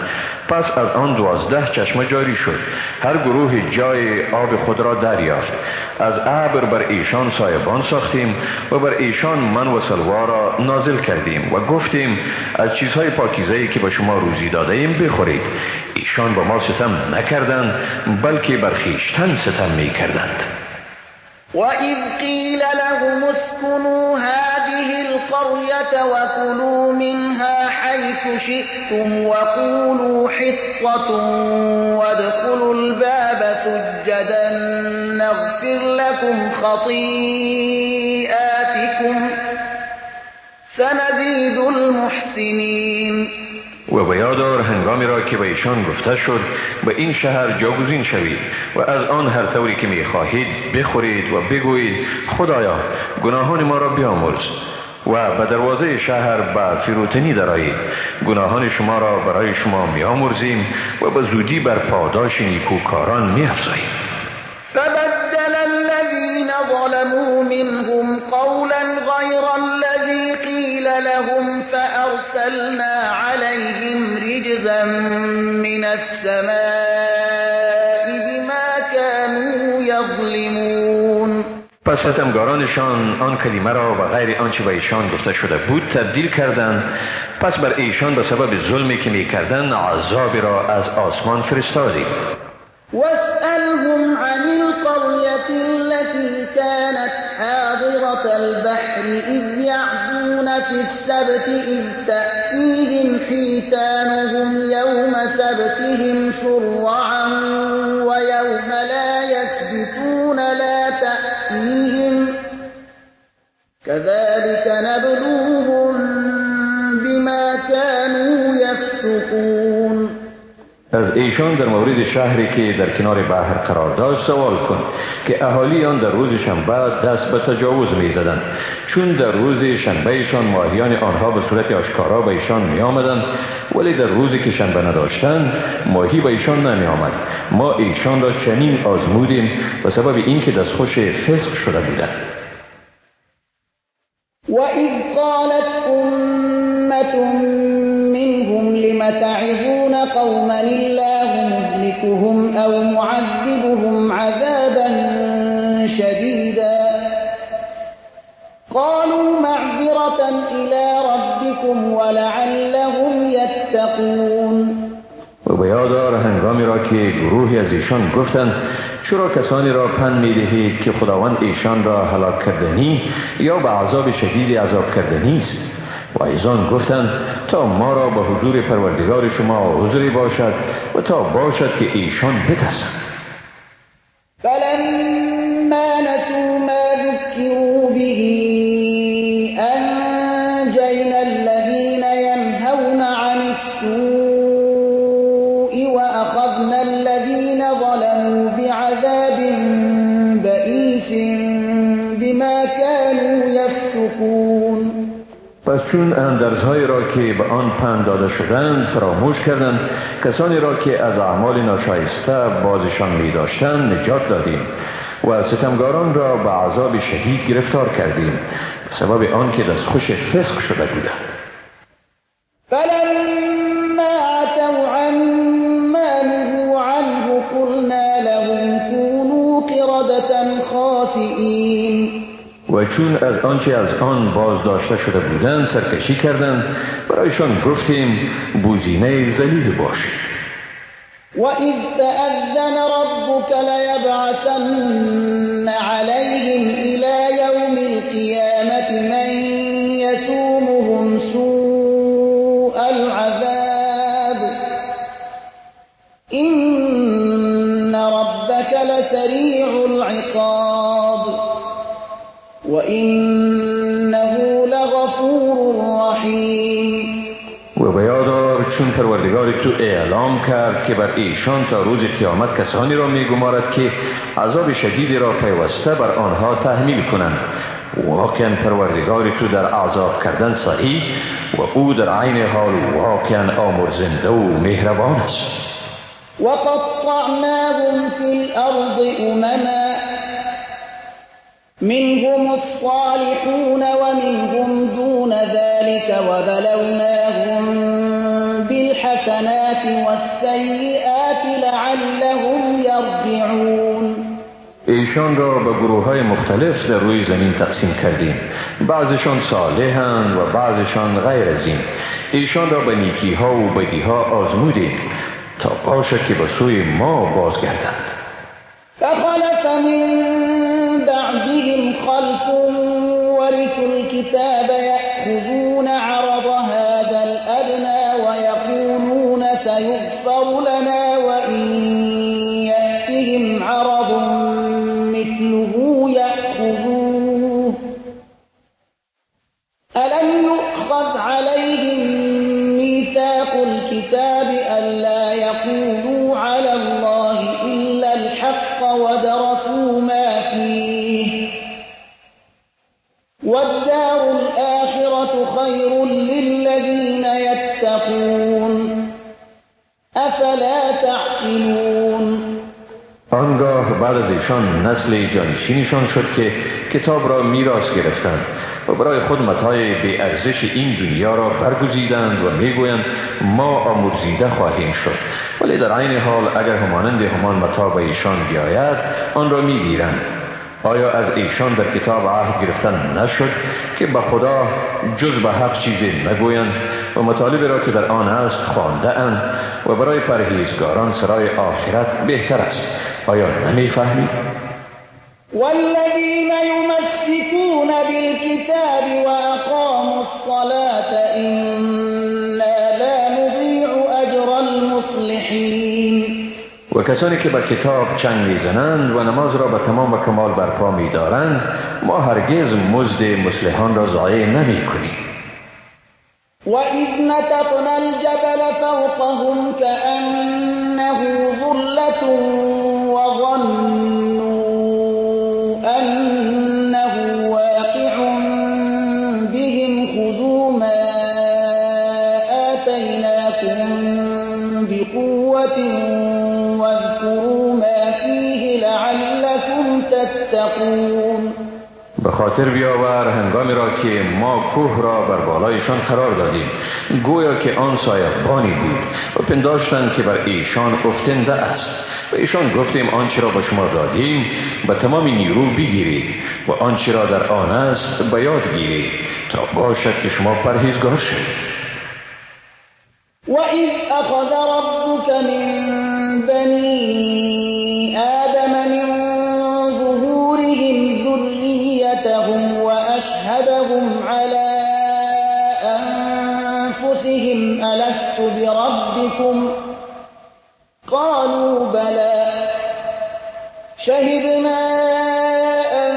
پس از آن 12 چشمه جاری شد، هر گروه جای آب خود را دریافت. از ابر بر ایشان سایبان ساختیم و بر ایشان من و سلوا را نازل کردیم و گفتیم از چیزهای پاکیزه‌ای که به شما روزی داده ایم بخورید. ایشان با ما ستم نکردند، بلکه بر خویشتن ستم می کردند.
وَإِذْ قِيلَ لَهُمُ اسْكُنُوا هَٰذِهِ الْقَرْيَةَ وَكُلُوا مِنْهَا حَيْثُ شِئْتُمْ وَقُولُوا حِطَّةٌ وَادْخُلُوا الْبَابَ سُجَّدًا نَّغْفِرْ لَكُمْ خَطِيئَاتِكُمْ سَنَزِيدُ الْمُحْسِنِينَ.
و به یاد آور هنگامی را که به ایشان گفته شد به این شهر جاگزین شوید و از آن هر طوری که میخواهید بخورید و بگویید خدایا گناهان ما را بیامرز و به دروازه شهر به فروتنی درآیید، گناهان شما را برای شما میامرزیم و به زودی بر پاداش نیکوکاران میافزاییم.
فبدل الذين ظلموا منهم قولا غير الذي قيل لهم فأرسلنا عليهم رجزا من السماء بما كانوا يظلمون.
پس ستمگارانشان آن کلمه را به غیر آنچه به ایشان گفته شده بود تبدیل کردند. پس بر ایشان به سبب ظلمی که می‌کردند عذابی را از آسمان فرستادیم.
واسألهم عن القرية التي كانت حاضرة البحر إذ يعدون في السبت إذ تأتيهم حيتانهم يوم سبتهم شرعا ويوم لا يسبتون لا تأتيهم كذلك نبلوهم بما كانوا يفسقون.
از ایشان در مورد شهری که در کنار بحر قرار داشت سوال کن که اهالی آن در روز شنبه دست به تجاوز می زدند، چون در روز شنبهشان ماهیان آنها به صورت آشکارا به ایشان می آمدند، ولی در روزی که شنبه نداشتند ماهی به ایشان نمی آمد. ما ایشان را چنین آزمودیم به سبب اینکه دستخوش فسق شده بودند.
وَإِذْ قَالَتْ أُمَّةٌ مِّنْهُمْ لِمَ تَعِظُونَ قَوْمًا اللَّهُ مُهْلِكُهُمْ أَوْ مُعَذِّبُهُمْ عَذَابًا شَدِيدًا قَالُوا مَعْذِرَةً إِلَى رَبِّكُمْ وَلَعَلَّهُمْ يَتَّقُونَ.
و به یاد آر هنگامی را که گروهی از ایشان گفتند چرا کسانی را پند می‌دهید که خداوند ایشان را هلاک کردنی یا به عذاب شدید عذاب کردنی است؟ و ایشان گفتند تا ما را به حضور پروردگار شما حضوری باشد و تا باشد که ایشان بترسند.
فلما نسوا ما ذکروا به انجینا الذین ینهون عن السوء وأخذنا الذين ظلموا بعذاب بئيس بما كانوا يفسقون.
پس چون اندرزهایی را که به آن پند داده شدند فراموش کردند، کسانی را که از اعمال ناشایسته بازشان می داشتند نجات دادیم و ستمگاران را به عذاب شدید گرفتار کردیم به سبب آنکه دستخوش فسق شده بودند.
فلما عتوا عما نهوا عنه قلنا لهم كونوا قردة خاسئین.
و چون از آنچه از آن باز داشته شده بودند سرکشی کردند، برایشان گفتیم بوزینه ذلیل باشید.
وَإِذْ تَأَذَّنَ رَبُّكَ لَيَبْعَثَنَّ عَلَيْهِمْ إِلَى يَوْمِ الْقِيَامَةِ مَن يَسُومُهُمْ سُوءَ الْعَذَابِ إِنَّ رَبَّكَ لَسَرِيعُ الْعِقَابِ وَإِنَّهُ لَغَفُورٌ رَّحِيمٌ.
و به یاد آر چون پروردگار تو اعلام کرد که بر ایشان تا روز قیامت کسانی را می‌گمارد که عذاب شدیدی را پیوسته بر آنها تحمیل کنند. واقعا پروردگار تو در عذاب کردن صحیح و او در عین حال واقعا آمرزنده و مهربان است.
وقطعناهم فی الارض امما منهم الصالحون ومنهم دون ذلك وبلوناهم بالحسنات والسيئات لعلهم يرجعون.
ایشان را به گروه های مختلف در روی زمین تقسیم کردیم، بعضشان صالحند و بعضشان غیر از این. ایشان را به نیکی ها و بدی ها آزمودیم تا باشد که به سوی ما بازگردند.
فخلف من بعدهم خلف ورثوا الكتاب يأخذون عرض هذا الأدنى ويقولون سيغفر لنا وإن يأتهم عرض مثله يأخذوه ألم يؤخذ عليهم ميثاق الكتاب ألا يقولوا على الله إلا الحق ودرسوا ما فيه والدار الآخرة خير للذين يتقون أفلا تعقلون.
آنگاه بعد از ایشان نسل جانشینشان شد که کتاب را میراث گرفتند و برای خود متاع بی ارزش این دنیا را برگزیدند و میگویند ما آمرزیده خواهیم شد، ولی در عین حال اگر همانند همان متاع به ایشان بیاید آن را میگیرند. آیا از ایشان در کتاب عهد گرفتن نشد که به خدا جز به حق چیزی نگویند و مطالب را که در آن است خوانده اند و برای پرهیزگاران سرای آخرت بهتر است؟ آیا نمیفهمید؟
والذین یمسکون بالکتاب وأقاموا الصلاة إنا لا نضیع اجر المصلحین.
و کسانی که به کتاب چنگ میزنند و نماز را به تمام و کمال برپا میدارند، ما هرگز مزد مصلحان را ضایع نمی کنیم.
وَإِذْ نَتَقْنَا الْجَبَلَ فَوْقَهُمْ كَأَنَّهُ ظُلَّةٌ وَظَنُّوا أَنَّهُ وَاقِعٌ بِهِمْ خُذُوا مَا آتَيْنَاكُمْ بِقُوَّةٍ وَاذْكُرُوا مَا فِيهِ لَعَلَّكُمْ تَتَّقُونَ.
به خاطر بیاور هنگامی را که ما کوه را بر بالایشان قرار دادیم، گویا که آن سایه‌بانی بود و پنداشتند که بر ایشان افتنده است. و ایشان گفتیم آنچه را به شما دادیم به تمام نیرو بگیرید و آنچه را در آن است به یاد گیرید تا باشد که شما پرهیزگار شوید.
وَإِذْ أَخَذَ رَبُّكَ مِنْ بَنِي آدَمَ مِنْ ظُهُورِهِمْ ذُرِّيَّتَهُمْ وَأَشْهَدَهُمْ عَلَى أَنفُسِهِمْ أَلَسْتُ بِرَبِّكُمْ قَالُوا بَلَى شَهِدْنَا أَن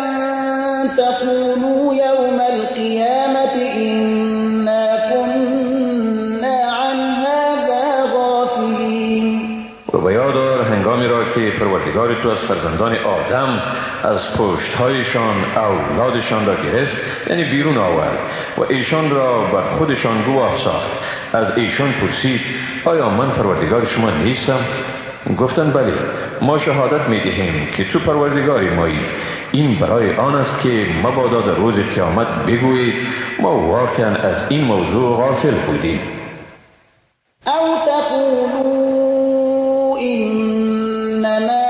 تَقُولُوا يَوْمَ الْقِيَامَةِ إِنَّا كُنَّا عَنْ هَذَا غَافِلِينَ.
و به یاد آور هنگامی را که پروردگار تو از فرزندان آدم از پشتهایشان اولادشان را گرفت، یعنی بیرون آورد و ایشان را بر خودشان گواه ساخت. از ایشان پرسید آیا من پروردگار شما نیستم؟ گفتند بله، ما شهادت می دهیم که تو پروردگار مایی. این برای آن است که مبادا در روز قیامت بگویید ما واقعا از این موضوع غافل بودیم.
او تقولوا انما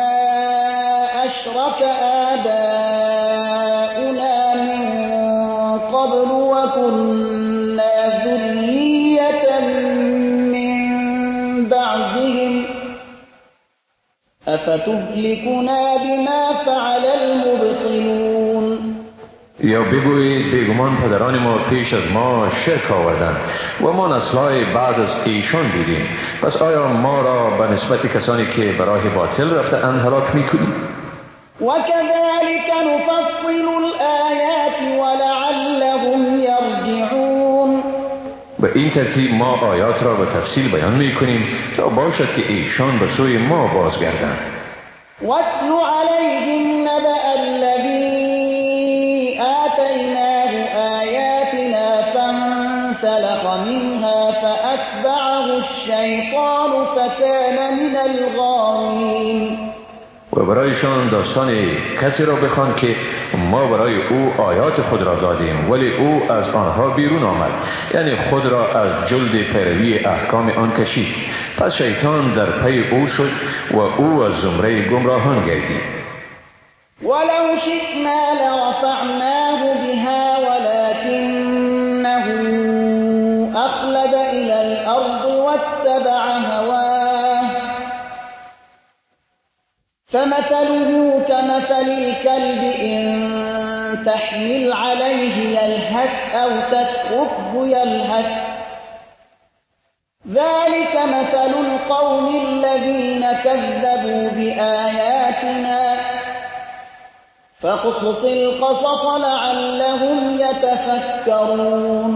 اشرك آباؤنا من قبل وكنا ذرية من بعدهم افتهلكنا بما فعل المبطلون.
یا بگویید بیگمان پدران ما پیش از ما شرک آوردند و ما نسل‌های بعد از ایشان بودیم، پس آیا ما را به نسبت کسانی که به راه باطل رفته اند هلاک میکنیم؟
وكذلك نفصل الآیات ولعلهم یرجعون.
به این ترتیب ما آیات را به تفصیل بیان میکنیم تا باشد که ایشان به سوی ما بازگردند.
واتل علیهم نبأ الذی آتیناه آیاتنا فانسلخ منها فأتبعه الشیطان فکان من الغاوین.
و برایشان داستان کسی را بخوان که ما برای او آیات خود را دادیم ولی او از آنها بیرون آمد، یعنی خود را از جلد پیروی احکام آن کشید. پس شیطان در پی او شد و او از زمره گمراهان گردید.
ولو شئنا لرفعناه بها ولكنه أخلد إلى الأرض واتبع هواه فمثله كمثل الكلب إن تحمل عليه يلهث أو تتركه يلهث ذلك مثل القوم الذين كذبوا بآياتنا فاقصص القصص لعلهم يتفكرون.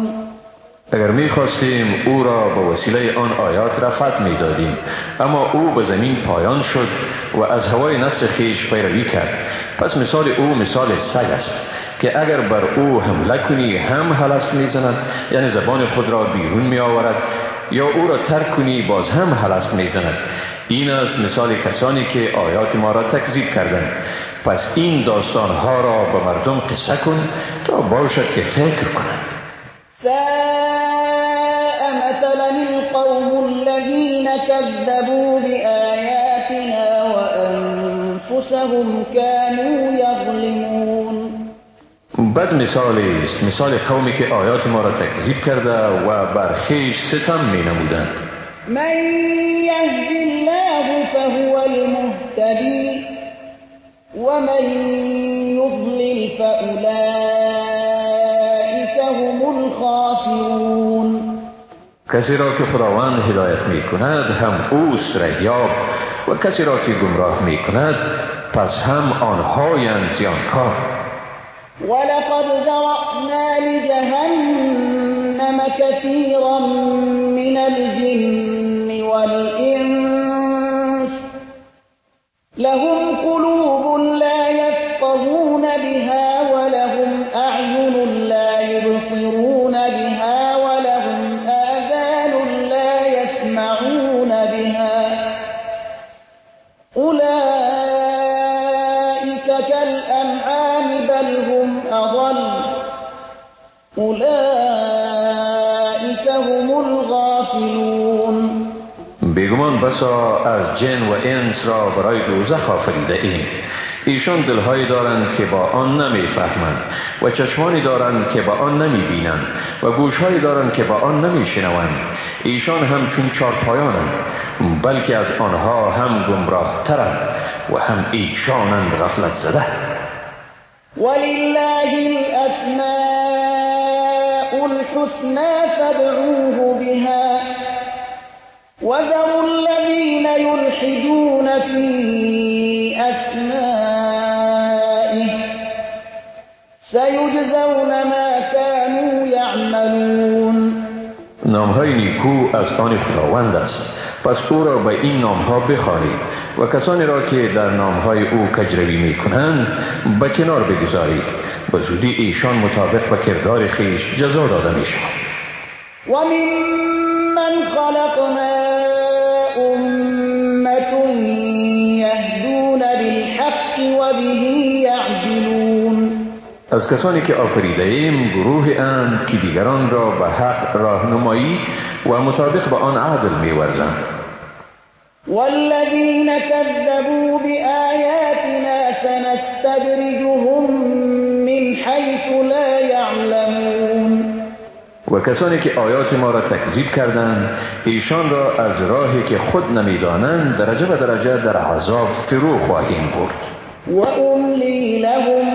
اگر می‌خواستیم او را به وسیله آن آیات رفعت می‌دادیم، اما او به زمین پایان شد و از هوای نفس خویش پیروی کرد. پس مثال او مثال سگ است که اگر بر او حمله کنی هم هلست می‌زند، یعنی زبان خود را بیرون می‌آورد، یا او را ترک کنی باز هم هلست می‌زند. این است مثال کسانی که آیات ما را تکذیب کردند. پس این داستانها را به مردم قصه کن تا باشد که فکر کنند.
ساء مثلا القوم الذين كذبوا بآياتنا وأنفسهم كانوا يظلمون.
بد مثالی است مثال قومی که آیات ما را تکذیب کرده و بر خویش ستم می نمودند.
من یهد الله فهو المهتدی ومن یضلل فأولئک هم الخاسرون.
کسی را که خداوند هدایت می کند هم اوست رهیاب، و کسی را که گمراه می کند پس هم آنهایند زیانکار.
ولقد ذرأنا لجهنم كثيرا من الجن والإنس لهم قلوب لا يفقهون بها ولهم أعين لا يبصرون بها ولهم آذان لا يسمعون بها أولئك كالأنعام بل هم أضل أولئك هم الغافلون.
بیگمان بسا از جن و انس را برای دوزخ آفریده ایم. ایشان دلهایی دارند که با آن نمیفهمند و چشمانی دارند که با آن نمیبینند و گوشهایی دارند که با آن نمیشنوند. ایشان هم چون چارپایانند، بلکه از آنها هم گمراه ترند و هم ایشانند غفلت زده.
ولله الأسماء الحسنى فادعوه بها وذروا الذين يلحدون في أسمائه سيجزون ما كانوا يعملون.
نامهای نیکو از آن خداوند است، پس او را به این نامها بخوانید و کسانی را که در نامهای او کجروی میکنند به کنار بگذارید. به زودی ایشان مطابق به کردار خویش جزا داده میشوند.
و ممن خلقنا أمة يهدون بالحق وبه يعدلون.
از کسانی که آفریده ایم گروه اند که دیگران را به حق راهنمایی و مطابق به آن عدل می‌ورزند.
والذین كذبوا بآیاتنا سنستدرجهم من حیث لا یعلمون.
و کسانی که آیات ما را تکذیب کردند ایشان را از راهی که خود نمیدانند درجه به درجه در عذاب فرو خواهیم برد.
و املی لهم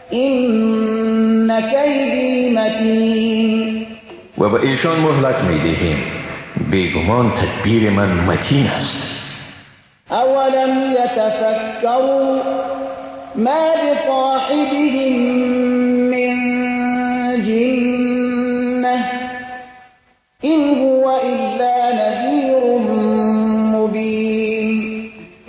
این کیدی متین.
و به ایشان مهلت میدهیم، بیگمان تدبیر من متین است.
اولم یتفکروا ما بصاحبهم من جنة این هو الا نذیر مبین.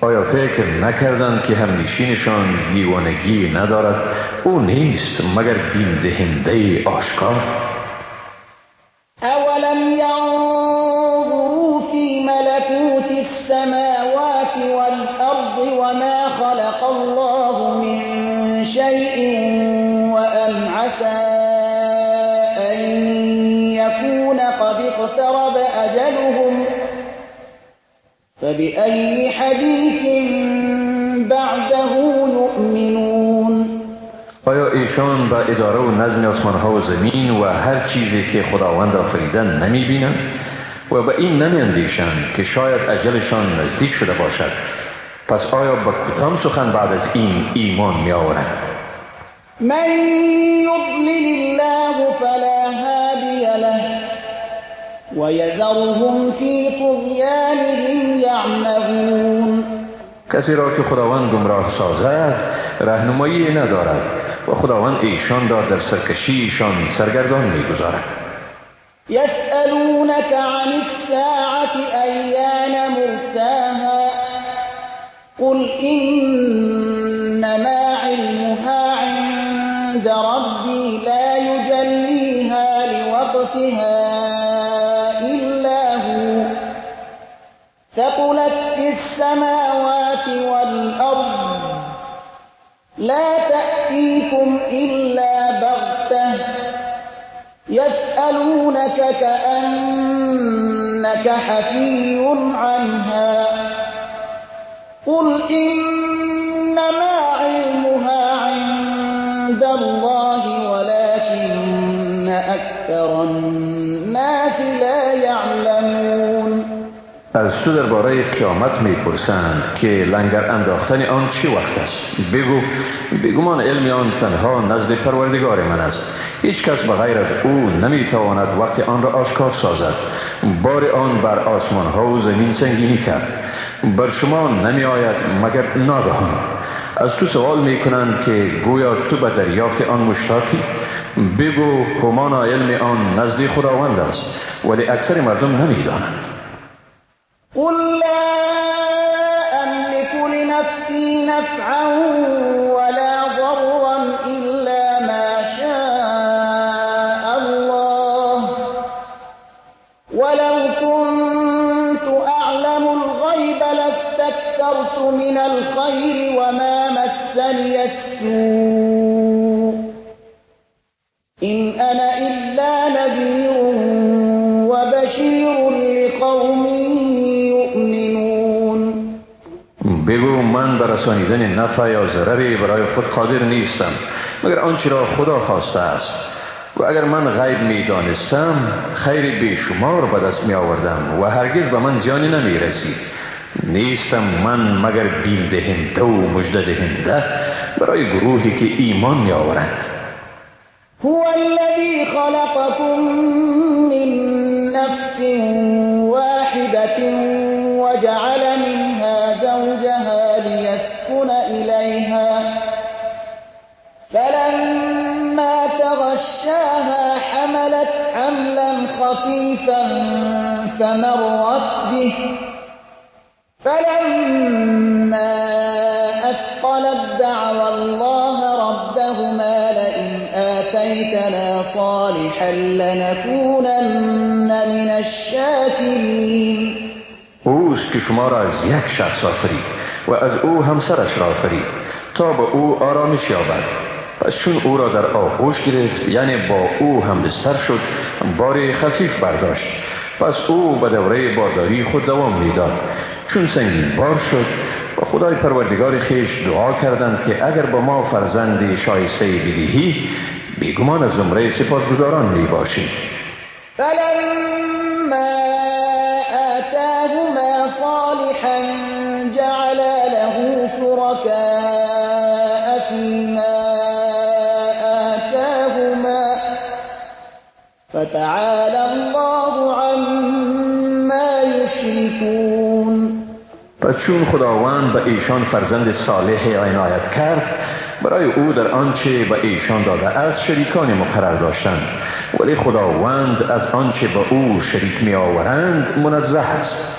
آیا فکر نکردند که همنشینشان دیوانگی ندارد؟ او نیست مگر بیم دهنده آشکار.
اولم ینظروا فی ملکوت السماوات والارض وما خلق الله من شیء وان عسى ان یکون قد اقترب اجلهم فبأي حدیث بعده یؤمنون.
آیا ایشان با اداره و نظم آسمانها و زمین و هر چیزی که خداوند آفریدن نمی بینند و به این نمی اندیشند که شاید اجلشان نزدیک شده باشد؟ پس آیا به کدام سخن بعد از این ایمان می آورند؟
من یضلل الله فلا هادی له ویذرهم فی طغیانهم یعمهون.
کسی را که خداوند گمراه سازد راهنمایی ندارد و خداوند ایشان را در سرکشی ایشان سرگردان می‌گذارد.
یسألونک عن الساعة ایان مرساها قل انما علمها عند ربی لا یجلیها لوقتها الا هو ثقلت في السماوات والأرض لا تأتيكم إلا بغتة يسألونك كأنك حفي عنها قل إنما علمها عند الله ولكن أكثر الناس لا يعلمون.
از تو درباره قیامت میپرسند که لنگر انداختن آن چه وقت است؟ بگو بیگمان علم آن تنها نزد پروردگار من است، هیچ کس به غیر از او نمیتواند وقت آن را آشکار سازد. بار آن بر آسمان ها و زمین سنگینی کرد، بر شما نمی آید مگر ناگهان. از تو سوال می کنند که گویا تو به دریافت آن مشتاقی؟ بگو همانا علم آن نزد خداوند است، ولی اکثر مردم نمی دانند.
قل لا أملك لنفسي نفعا ولا ضرا إلا ما شاء الله ولو كنت أعلم الغيب لاستكثرت من الخير وما مسني السوء إن أنا إلا نذير وبشير لقوم يؤمنون.
بگو من به رسانیدن نفع یا ضرری برای خود قادر نیستم مگر آنچه را خدا خواسته است، و اگر من غیب می دانستم خیر بیشمار به دست می آوردم و هرگز به من زیانی نمی رسید. نیستم من مگر بیم دهنده و مژده دهنده برای گروهی که ایمان می آورند.
هو الذي خلقكم من نفس واحدة وجعل منها زوجها ليسكن إليها فلما تغشاها حملت حملا خفيفا فمرت به فلما أثقلت دعوا الله ربهما لئن آتيتنا صالحا لنكونن من الشاكرين.
اوست که شما را از یک شخص آفرید و از او همسرش را آفرید تا به او آرامش یابد. پس چون او را در آغوش گرفت، یعنی با او هم بستر شد، بار خفیف برداشت. پس او به دوره بارداری خود دوام میداد. چون سنگین بار شد با خدای پروردگار خویش دعا کردند که اگر با ما فرزند شایسته بدهی بیگمان از زمره سپاسگزاران می باشیم.
فلما آتاهما صالحا جعلا له شركاء فيما آتاهما فتعالى الله عما يشركون.
پس چون خداوند به ایشان فرزند صالح عنایت کرد، برای او در آنچه به ایشان داده است شریکان مقرر داشتند، ولی خداوند از آنچه به او شریک می آورند منزه است.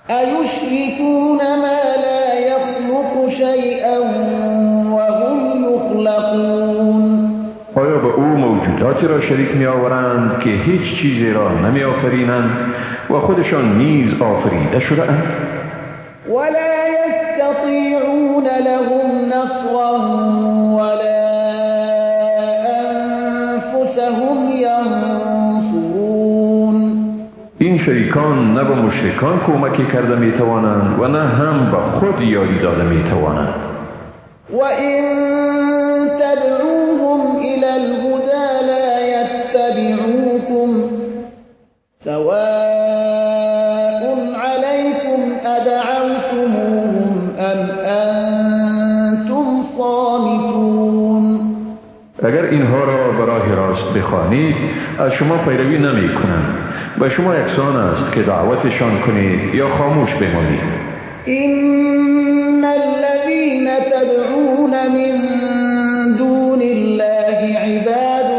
ایشرکون ما لا یخلق شیئا وهم یخلقون.
آیا به او موجوداتی را شریک می آورند که هیچ چیزی را نمی آفرینند و خودشان نیز آفریده شده اند؟
ولا يستطيعون لهم نصرا ولا أنفسهم ينصرون.
این شریکان نه به مشرکان کمکی کرده می توانند و نه هم به خود یاری داده می توانند.
وإن تدعوهم إلى الهدى لا يتبعوكم سواء عليكم أدعوتموهم أم أنتم صامتون.
اگر اینها را به راه راست بخوانید از شما پیروی نمی کنند. به شما یکسان است که دعوتشان کنید یا خاموش بمانید.
إن الذين تدعون من دون الله عباد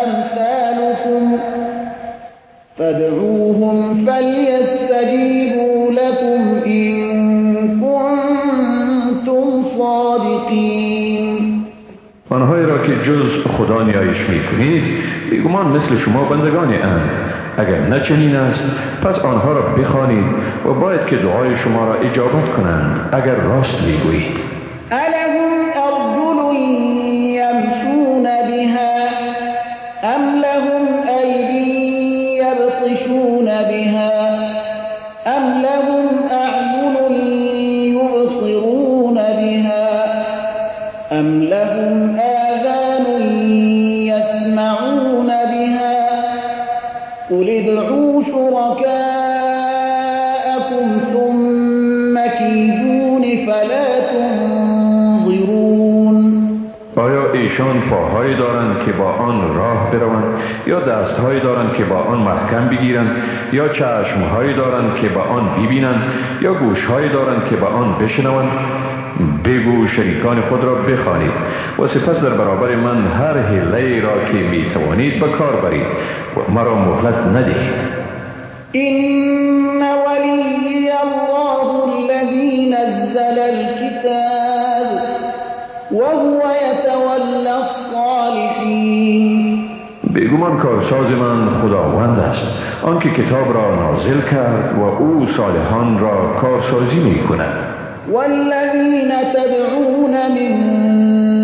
أمثالكم فادعوهم فليستجيبوا لكم إن كنتم صادقين.
آنهایی را که جز خدا نیایش می‌کنید بیگمان مثل شما بندگانی اند. اگر نه چنین است پس آنها را بخوانید و باید که دعای شما را اجابت کنند اگر راست میگویید.
ألهم أرجل يمشون بها أم لهم أيدي يبطشون بها أم لهم أعين يبصرون بها أم لهم آذان يسمعون بها قل ادعوا شركاءكم ثم كيدون فلا تنظرون.
آیا ایشان پاهایی دارند که با آن راه بروند، یا دستهایی دارند که با آن محکم بگیرند، یا چشمهایی دارند که با آن ببینند، یا گوشهایی دارند که با آن بشنوند؟ بگو شریکان خود را بخوانید و سپس در برابر من هر حیله را که می توانید به کار برید و مرا مهلت ندهید.
إن ولی الله الذي نزل الكتاب وهو يتولى الصالحین.
بیگمان کارساز من خداوند است، آنکه کتاب را نازل کرد و او صالحان را کارسازی می کند.
والذین تدعون من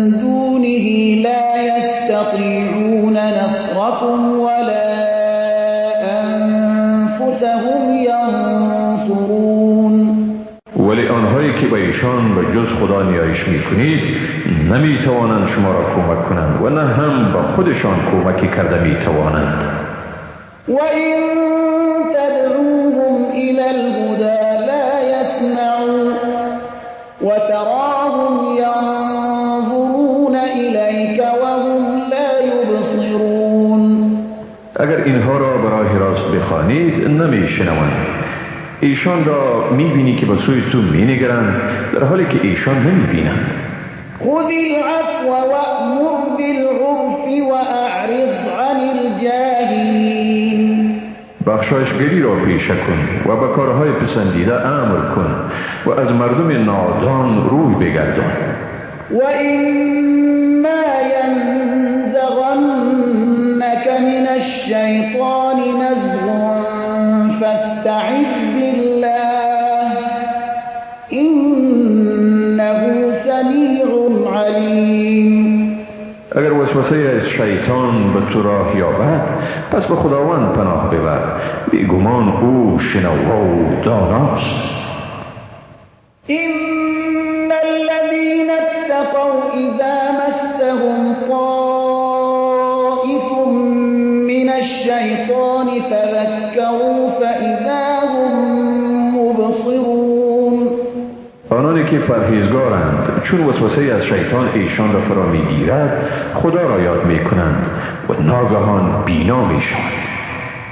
دونه لا يستطيعون نصركم ولا أنفسهم ينصرون.
ولی آنهایی که به ایشان به جز خدا نیایش میکنید نمیتوانند شما را کمک کنند و نه هم به خودشان کمکی کرده میتوانند.
و این تدعوهم الى الهدى لا يسمعوا وتراهم ينظرون إليك وهم لا يبصرون.
اگر اینها را برای راست بخوانید نمیشنوند. ایشان را میبینی که به سوی تو مینگرند در حالی که ایشان نمیبینند.
خذ العفو وأمر بالعرف وأعرض عن الجاهلین.
بخشایشگری را پیشه کن و به کارهای پسندیده امر کن و از مردم نادان روی بگردان.
و اما ینزغنک من الشیطان نزغ فاستعذ بالله انه سمیع علیم.
اگر وسوسه از شیطان به تو راه یابد پس به خداوند پناه ببر، بیگمان او شنوا و داناست.
ان الذين اتقوا اذا مسهم طائف من الشیطان تذکروا فاذا هم مبصرون.
آنانی که پرهیزگارند چون وسوسه از شیطان ایشان را فرا میگیرد خدا را یاد میکنند و ناگهان بینا میشوند.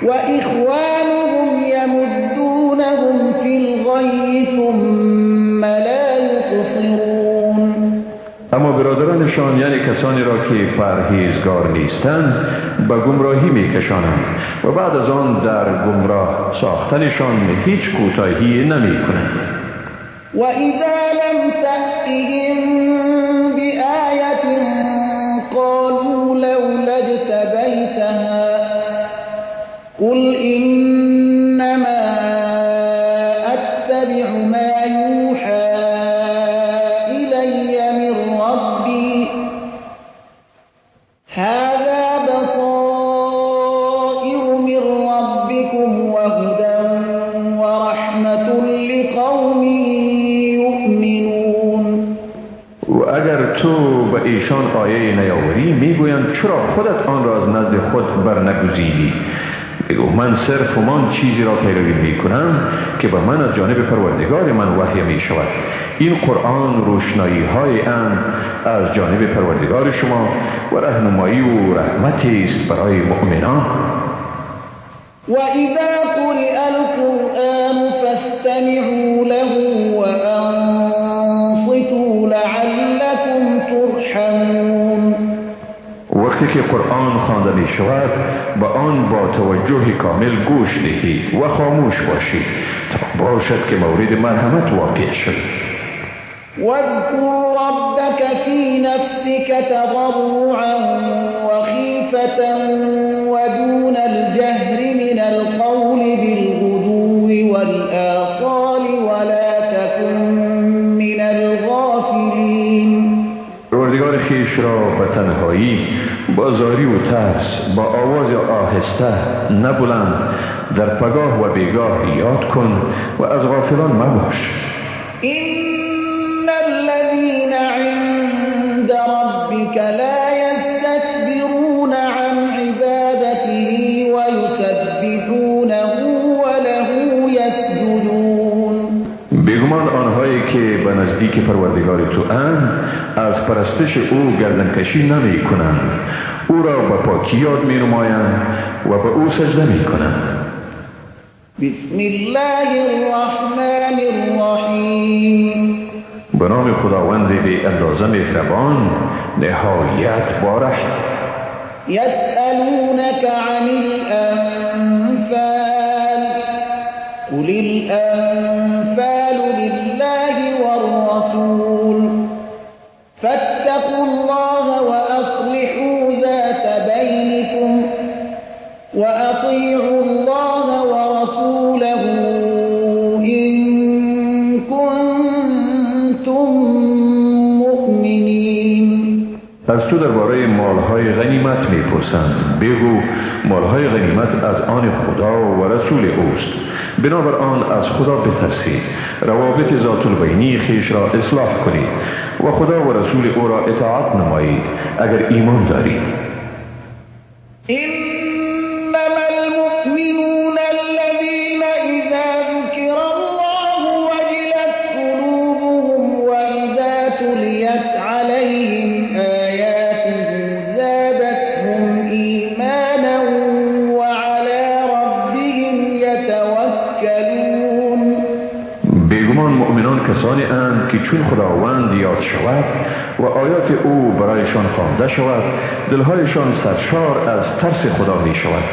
و اخوانهم یمدونهم فی الغی ثم لا یقصرون.
اما برادرانشان یعنی کسانی را که پرهیزگار نیستند به گمراهی میکشانند و بعد از آن در گمراه ساختنشان هیچ کوتاهی نمیکنند.
وَإِذَا لَمْ تَأْتِهِمْ بِآيَةٍ قَالُوا لَوْلَا اجْتَبَيْتَهَا قُلْ إِنَّمَا أَتَّبِعُ مَا يُوحَى إِلَيَّ مِنْ رَبِّي هَذَا بَصَائِرُ مِنْ رَبِّكُمْ وَهُدًى وَرَحْمَةٌ لِقَوْمٍ.
و اگر تو به ایشان آیه نیاوری میگویند چرا خودت آن را از نزد خود برنگزیدی؟ بگو من صرف همان چیزی را پیروی میکنم که به من از جانب پروردگار من وحی می شود. این قرآن روشنایی های اند از جانب پروردگار شما و رهنمایی و رحمتی است برای مؤمنان.
و اذا قرئ القرآن فاستمعوا له وانصتوا لعلكم ترحمون.
وقتی که قرآن خوانده می شود به آن با توجه کامل گوش دهید و خاموش باشید تا باشد که مورد مرحمت واقع شد.
واذكر ربك في نفسك تضرعا وخيفة ودون الجهر من القول بالغدو والآصال ولا تكن من الغافلين.
پروردگار خویش را به تنهایی با زاری و ترس با آواز آهسته نه بلند در پگاه و بیگاه یاد کن و از غافلان مباش.
إن الذين عند ربك لا يستكبرون عن عبادته ويسبحونه وله يسجدون.
بیگمان آنهایی که به نزدیک پروردگار تو اند از پرستش او گردنکشی نمی کنند، او را به پاکی یاد می نمایند و به او سجده می کنند.
بسم الله الرحمن الرحیم.
به نام خداوند بی اندازه مهربان، نهایت بارحم.
یسألونک عن الانفال قل الانفال لله والرسول فاتقوا الله وأصلحوا ذات بينكم وأطيعوا الله ورسوله إن كنتم مؤمنين.
از تو درباره مالهای غنیمت میپرسند. بگو مالهای غنیمت از آن خدا و رسول اوست، بنابر آن از خدا بترسید، روابط ذات البینی خویش را اصلاح کنید و خدا و رسول او را اطاعت نمایید اگر ایمان دارید.
انما المؤمنون الذين اذا ذكر الله وجلت قلوبهم واذا تليت عليهم آياته زادتهم ایمانا وعلى ربهم يتوكلون.
بیگمان مؤمنان کسانی اند که چون خداوند یاد شود و آیات او برایشان خوانده شود، دلهایشان سرشار از ترس خدا می شود.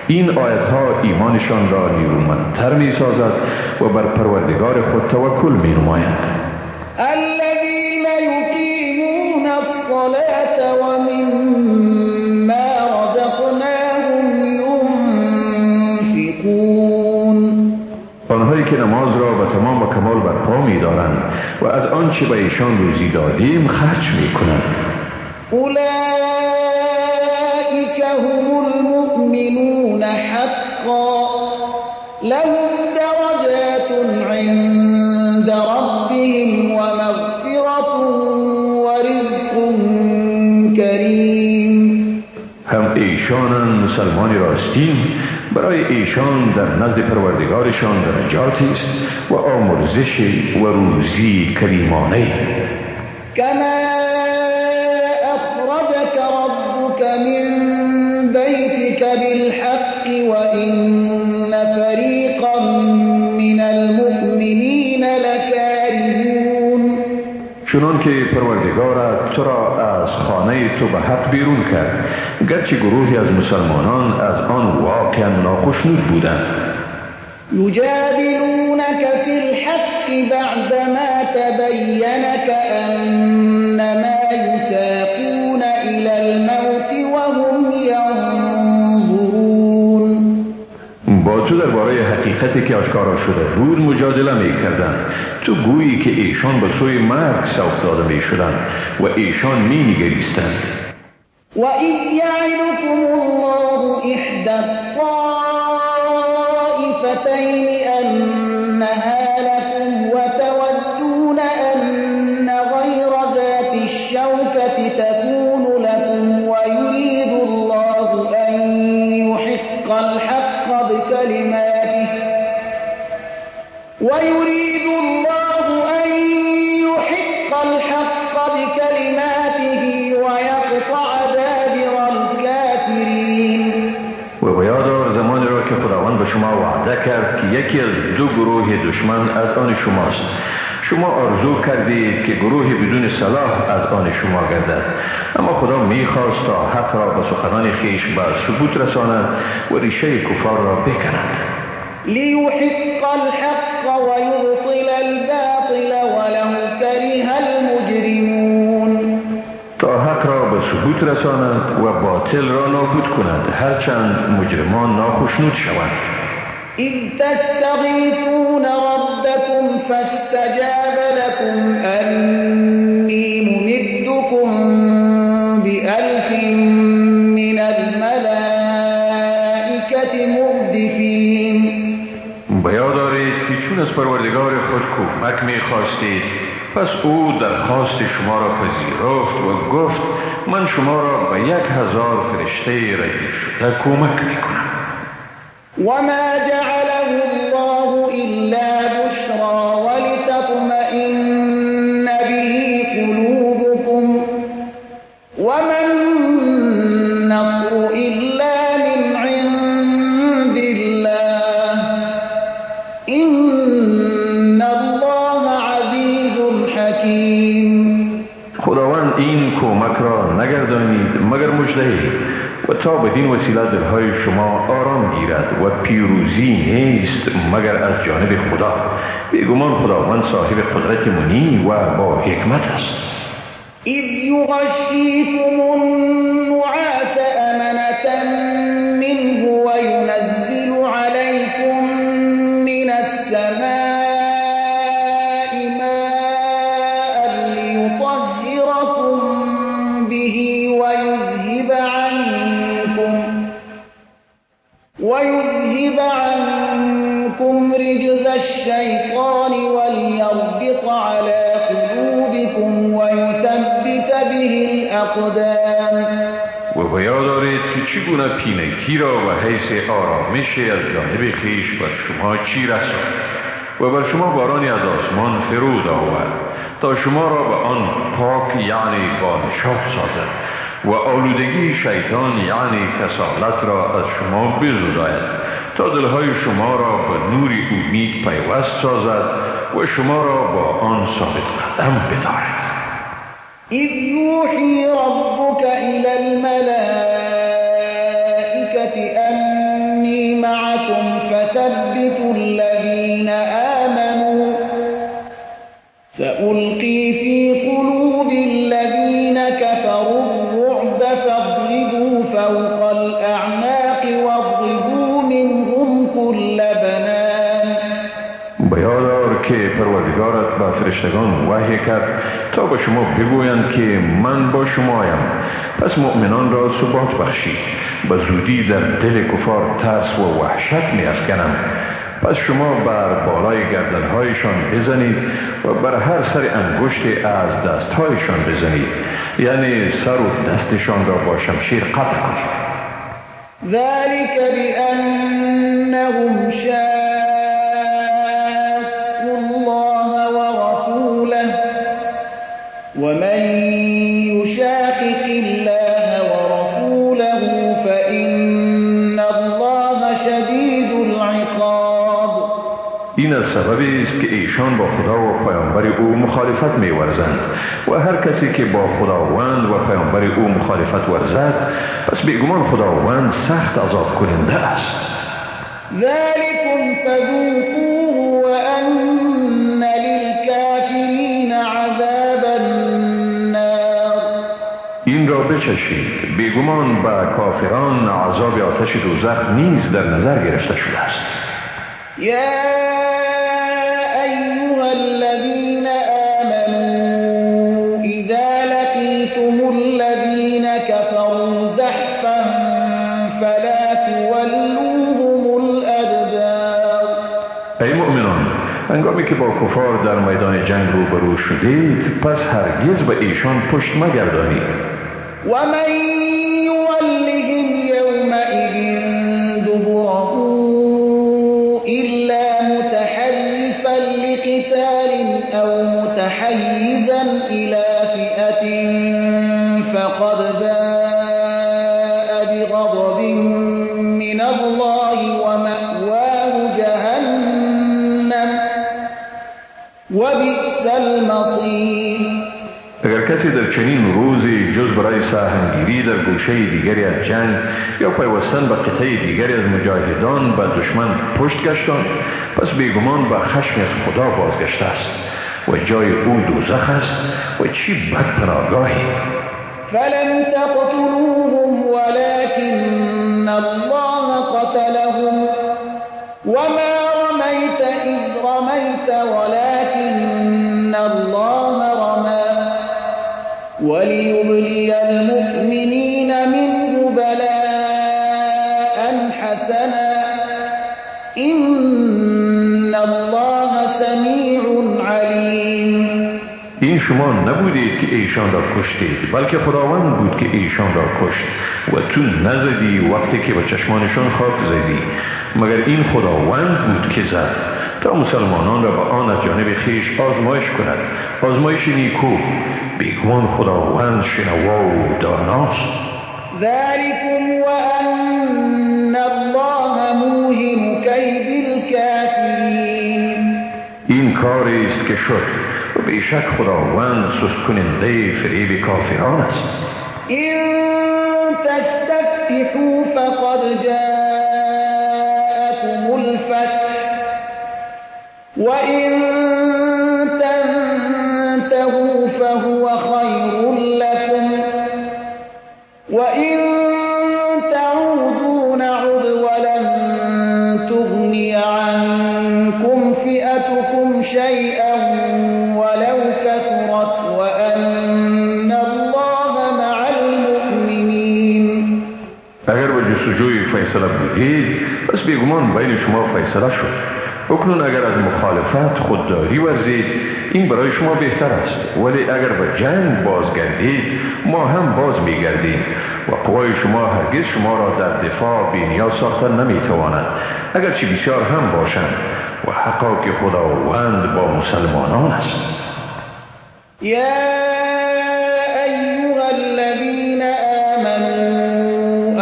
این آیتها ایمانشان را نیرومندتر می سازد و بر پروردگار خود توکل می نمایند.
الذين يقيمون الصلاة ومما رزقناهم ينفقون.
آنهایی که نماز را به تمام و کمال برپا می دارند و از آنچه به ایشان روزی دادیم خرج می کنند.
اولئک هم المؤمنون حقا لهم درجات عند ربهم ومغفرة ورزق کریم.
هم ایشانند مسلمان راستین، برای ایشان در نزد پروردگارشان درجاتی است و آمرزش و روزی کریمانه.
کما اخرجک ربک من بیتک بالحق وان فریقا من المؤمنین لکارهون.
چنان که پروردگارت تو را از خانه تو به حق بیرون کرد، گرچه گروهی از مسلمانان از آن واقعا ناخشنود بودند.
یجادلونک فی الحق بعدما تبین کأنما یساقون الی الموت وهم ینظرون.
با تو درباره حقیقتی که آشکارا شده بود مجادله می کردند. تو گویی که ایشان به سوی مرگ سوق داده می شدند و ایشان می نگریستند.
وَإِذْ يَعِدُكُمُ اللَّهُ إِحْدَى الطَّائِفَتَيْنِ أَنَّهَا لَكُمْ وَتَوَدُّونَ أَنَّ غَيْرَ ذَاتِ الشَّوْكَةِ تَكُونُ لَكُمْ وَيُرِيدُ اللَّهُ أَن يُحِقَّ الْحَقَّ بِكَلِمَاتِهِ وَيُرِيدُ اللَّهُ أَن يُحِقَّ الْحَقَّ بِكَلِمَاتِهِ وَيَقْطَعَ دَابِرَ الْكَافِرِينَ.
و بیادار زمانی را که خداوند به شما وعده کرد که یکی از دو گروه دشمن از آن شماست. شما آرزو کردید که گروه بدون صلاح از آن شما گردد، اما خدا میخواست تا حق را به سخنان خویش به ثبوت رساند و ریشه کفار را بکند.
لیحق الحق ویبطل الباطل ولو کره المجرمون.
تا حق را به ثبوت رساند و باطل را نابود کند، هرچند مجرمان ناخشنود شوند.
اذ تستغیثون ربکم فاستجاب لكم انی ممدکم بألف من الملائکة مردفین.
بیاد دارید که چون از پروردگار خود کمک می‌خواستید، پس او درخواست شما را پذیرفت و گفت من شما را به 1000 فرشته ردیف شده کمک می‌کنم.
وما جعله الله إلا بشرى ولتطمئن به قلوبكم وما النصر إلا من عند الله إن الله عزيز حكيم.
را نگردانید مگر مژده، و تا بدین وسیله دلهای شما آرام گیرد و پیروزی نیست مگر از جانب خدا. بیگمان خداوند صاحب قدرت منی و با حکمت است.
اذ یغشیکم النعاس امنة منه وینزل علیکم من السماء ماء لیطهرکم به ويذهب عنكم رجز الشيطان وليربط على قلوبكم ويثبت به الأقدام.
و به یاد دارید که چگونه پینکی را به حیث آرامش از جانب خویش بر شما چیره ساخت و بر شما بارانی از آسمان فرود آورد تا شما را به آن پاک یعنی با نشاط سازد و آلودگی شیطان یعنی کسالت را از شما بزداید تا دلهای شما را به نور امید پیوست سازد و شما را با آن ثابت قدم بدارد.
اذ یوحی ربک الی الملائکة انی معکم فثبتوا الذین آمنوا سألقی فی قلوب الذین كفروا الرعب فاضربوا فوق الأعناق واضربوا منهم كل بنان.
بیادار که پروردگارت به فرشتگان وحی کرد تا به شما بگویند که من با شمایم، پس مؤمنان را ثبات بخشید. به زودی در دل کفار ترس و وحشت می افکنم، پس شما بر بالای گردنهایشان بزنید و بر هر سر انگشت از دستهایشان بزنید، یعنی سر و دستشان را با شمشیر قطع کنید.
ذلك بأنهم شاقوا الله ورسوله ومن يشاقق الله ورسوله فإن الله شدید العقاب.
این از سببی است که ایشان با خدا و پیامبر او مخالفت می‌ورزند و هر کسی که با خداوند و پیامبر او مخالفت ورزد پس بیگمان خداوند سخت عذاب کننده است.
ذلكم فذوقوه وأن للكافرین عذاب النار.
این را بچشید، بیگمان به کافران عذاب آتش دوزخ نیز در نظر گرفته شده است.
یا ایها الذین آمنوا اذا لقیتم الذین كفروا زحفا فلا تولوهم الادبار.
ای مؤمنان، هنگامی که با کفار در میدان جنگ روبرو شدید پس هرگز به ایشان پشت مگردانید.
و من یولهم یومئذ دبره إلا متحرفا لقتال أو متحيزا إلى فئة فقد باء بغضب من الله ومأواه جهنم وبئس المصير.
اگر کسی در چنین روزی جز برای سهمگیری در گوشه دیگری از جنگ یا پیوستن به قطعه دیگری از مجاهدان به دشمن پشت گشتان، پس بیگمان به خشم از خدا بازگشته است و جای او دوزخ است و چی بد پناهگاهی.
فلم تقتلوهم ولكن الله قتلهم وما رمیت اذ رمیت ولكن الله رمی وليبلي المؤمنين منه بلاء حسنا إن الله سميع عليم.
این شما نبودید که ایشان را کشتید، بلکه خداوند بود که ایشان را کشت و تو نزدی وقتی که به چشمانشان خاک زدی، مگر این خداوند بود که زد تا مسلمانان را به آن از جانب خویش آزمایش کند، آزمایش نیکو. بیگمان خداوند شنوا و داناست.
ذلكم وأن الله موهن كيد الكافرين.
این کاری است که شد و بیشک خداوند سست کننده فریب کافران است.
این تستفتحوا فقد جاءكم الفتح وإن تنتهوا فهو خير لكم وإن تعودوا نعد ولن تغني عنكم فئتكم شيئا ولو كثرت وأن الله مع المؤمنين.
اگر به جستجوی فیصله بودید پس بیگمان بین شما فیصله شد. اکنون اگر از مخالفت خودداری ورزید این برای شما بهتر است، ولی اگر به جنگ بازگردید ما هم باز میگردیم و قوای شما هرگز شما را در دفاع بی‌نیاز ساخته نمیتواند، اگرچه بسیار هم باشند، و حقا که خداوند با مسلمانان است.
یا ایها الذین آمنوا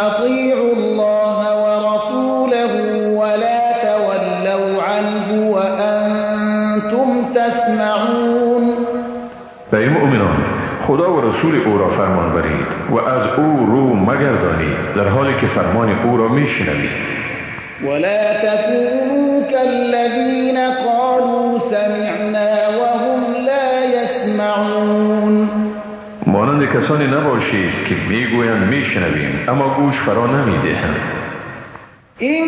اطیعوا الله ورسوله ولا تولوا عنه وانتم تسمعون.
ای مؤمنان، خدا و رسول او را فرمان برید و از او رو مگردانید در حالی که فرمان او را میشنوید.
ولا تكونوا كالذين قالوا سمعنا وهم لا يسمعون.
مانند کسانی نباشید که میگویند میشنویم اما گوش فرا نمیدهند.
این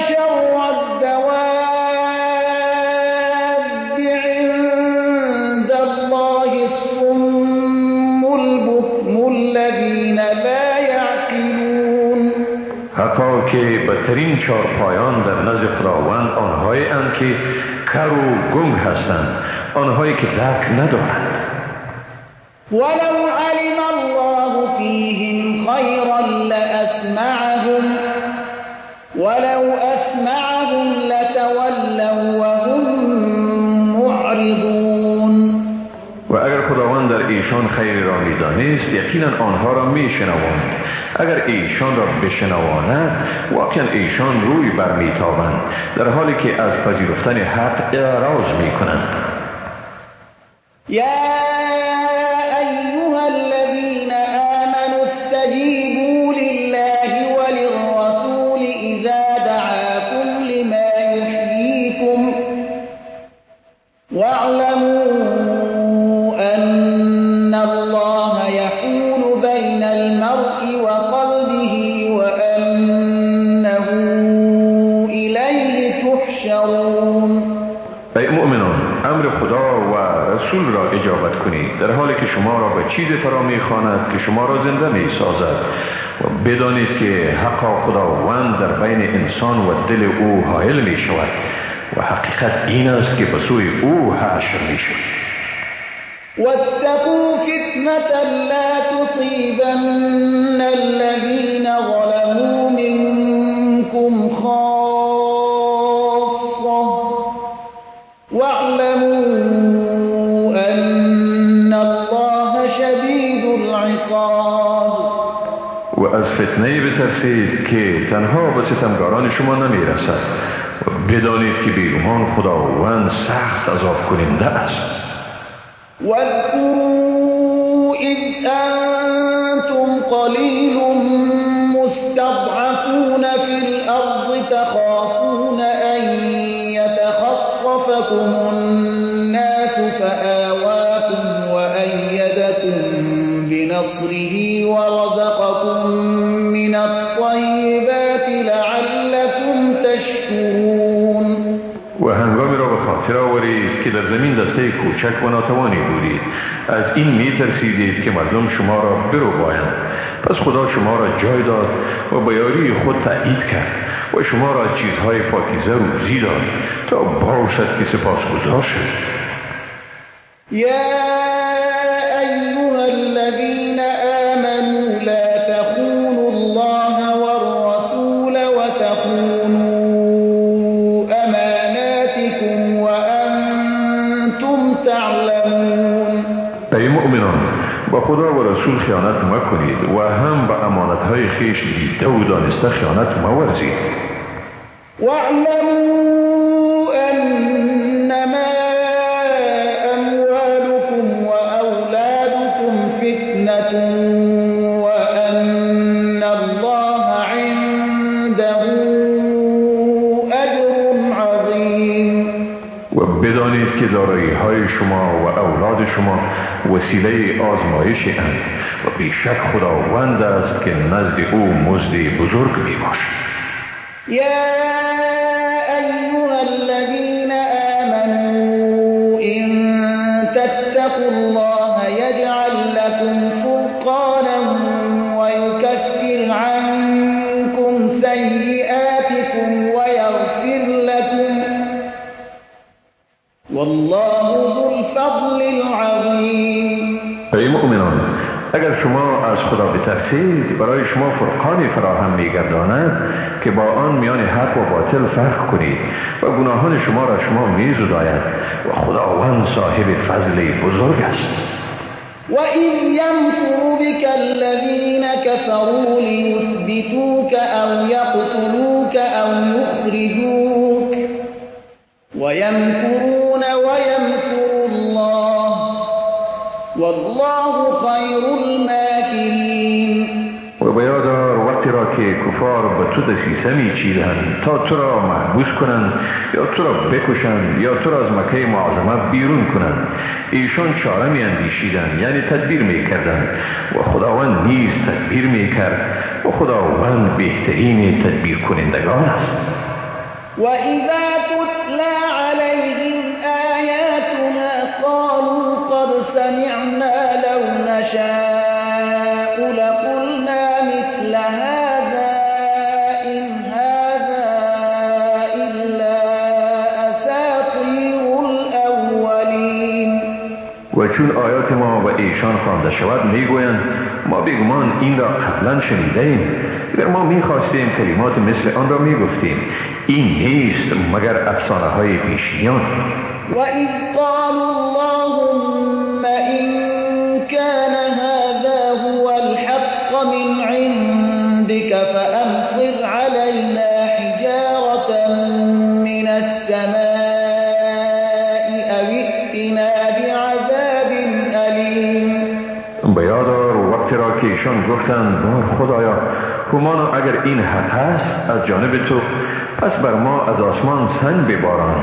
شر الدواب عند الله الصم البكم الذين لا يعقلون.
حتی که بدترین چارپایان در نزد خداوند آنهایی اند که کر و گنگ هستند، آنهایی که درک ندارند.
ولو علم الله فیهم خیرا لأسمعهم ولو أسمعهم لتولوا وهم معرضون.
و اگر خداوند در ایشان خیر را میدانست یقینا آنها را میشنواند. اگر ایشان را بشنواند واقعا ایشان روی برمیتابند، در حالی که از پذیرفتن حق اعراض میکنند.
یا ایها الذین آمنوا استجیبوا لله وللرسول اذا دعاکم لما یحییکم واعلموا أن الله يحول بين المرء وقلبه وأنه إليه تحشرون.
ای مؤمنان، امر خدا و رسول را اجابت کنید در حالی که شما را به چیز فرا می‌خواند که شما را زنده می‌سازد، و بدانید که حق خداوند در بین انسان و دل او حائل می‌شود و حقیقت این است که به سوی او حشر می‌شود.
واتقوا فتنة لا تصيبن الذين ظلموا منكم خاصة واعلموا أن الله شديد العقاب.
و از فتنه بترسید که تنها به ستمگاران شما نمیرسد، و بدانید که بیگمان خداوند سخت عذاب کننده است.
واذكروا إذ أنتم قليل مستضعفون في الأرض تخافون أن يتخطفكم الناس فآواكم وأيدكم بنصره ورزقكم من الطيبات لعلكم تشكرون.
و هنگامی را به خاطر آورید که در زمین دسته کوچک و ناتوانی بودید، از این میترسیدید که مردم شما را بربایند، پس خدا شما را جای داد و با یاری خود تأیید کرد و شما را چیزهای پاکیزه روزی داد تا باشد که سپاسگزار شوید.
یا ایها الذین آمنوا لا تخونوا الله والرسول وتخونوا اماناتكم وانتم تعلمون.
ای مؤمنان، با خدا و رسول خیانت مکنید و هم به امانتهای خویش دیده و دانسته خیانت مورزید.
واعلموا انما
که دارایی های شما و اولاد شما وسیله آزمایش اند و بیشک خداوند است که نزد او مزد بزرگ می باشد.
یا ایها الذین آمنوا ان تتقوا الله یجعل لكم فرقانا ویکفر عنكم سیئاتكم ویغفر لكم والله ذو الفضل العظیم.
ای مؤمنان، اگر شما از خدا بترسید برای شما فرقانی فراهم می‌گرداند که با آن میان حق و باطل فرق کنید و گناهان شما را شما می‌زداید و خداوند صاحب فضل بزرگ است.
وَإِذْ يَمْكُرُ بِكَ الَّذِينَ كَفَرُوا لِيُثْبِتُوكَ أَوْ يَقْتُلُوكَ أَوْ يُخْرِجُوكَ وَيَمْكُرُونَ وَيَمْكُرُ الله والله خیر الماکرین.
و به یاد آور وقتی را که کفار به تو دسیسه میچیدند تا تو را محبوس کنند یا تو را بکشند یا تو را از مکه معظمه بیرون کنند. ایشان چاره میاندیشیدند، یعنی تدبیر میکردند و خداوند نیز تدبیر میکرد و خداوند بهترین تدبیر کنندگان است.
وَإِذَا تُتْلَى عَلَيْهِمْ آيَاتُنَا قَالُوا قَدْ سَمِعْنَا لَوْ نَشَاءُ لَقُلْنَا مِثْلَ هَذَا إِنْ هَذَا إِلَّا أَسَاطِيرُ الْأَوَّلِينَ.
و چون آیات ما به ایشان خوانده شود میگویند ما بیگمان این را قبلا شنیده ایم، اگر ما میخواستیم کلمات مثل آن را میگفتیم، این نیست مگر افسانه های پیشینیان.
وَإِذْ قَالُوا اللَّهُمَّ إِنْ كَانَ هَذَا هُوَ الْحَقَّ مِنْ عِنْدِكَ فَأَمْطِرْ عَلَيْنَا حِجَارَةً مِنَ السَّمَاءِ أَوِ ائْتِنَا بِعَذَابٍ أَلِيمٍ.
به یاد آور وقتی را که ایشان گفتند بار خدایا، همانا اگر این حق است از جانب تو، پس بر ما از آسمان سنگ بباران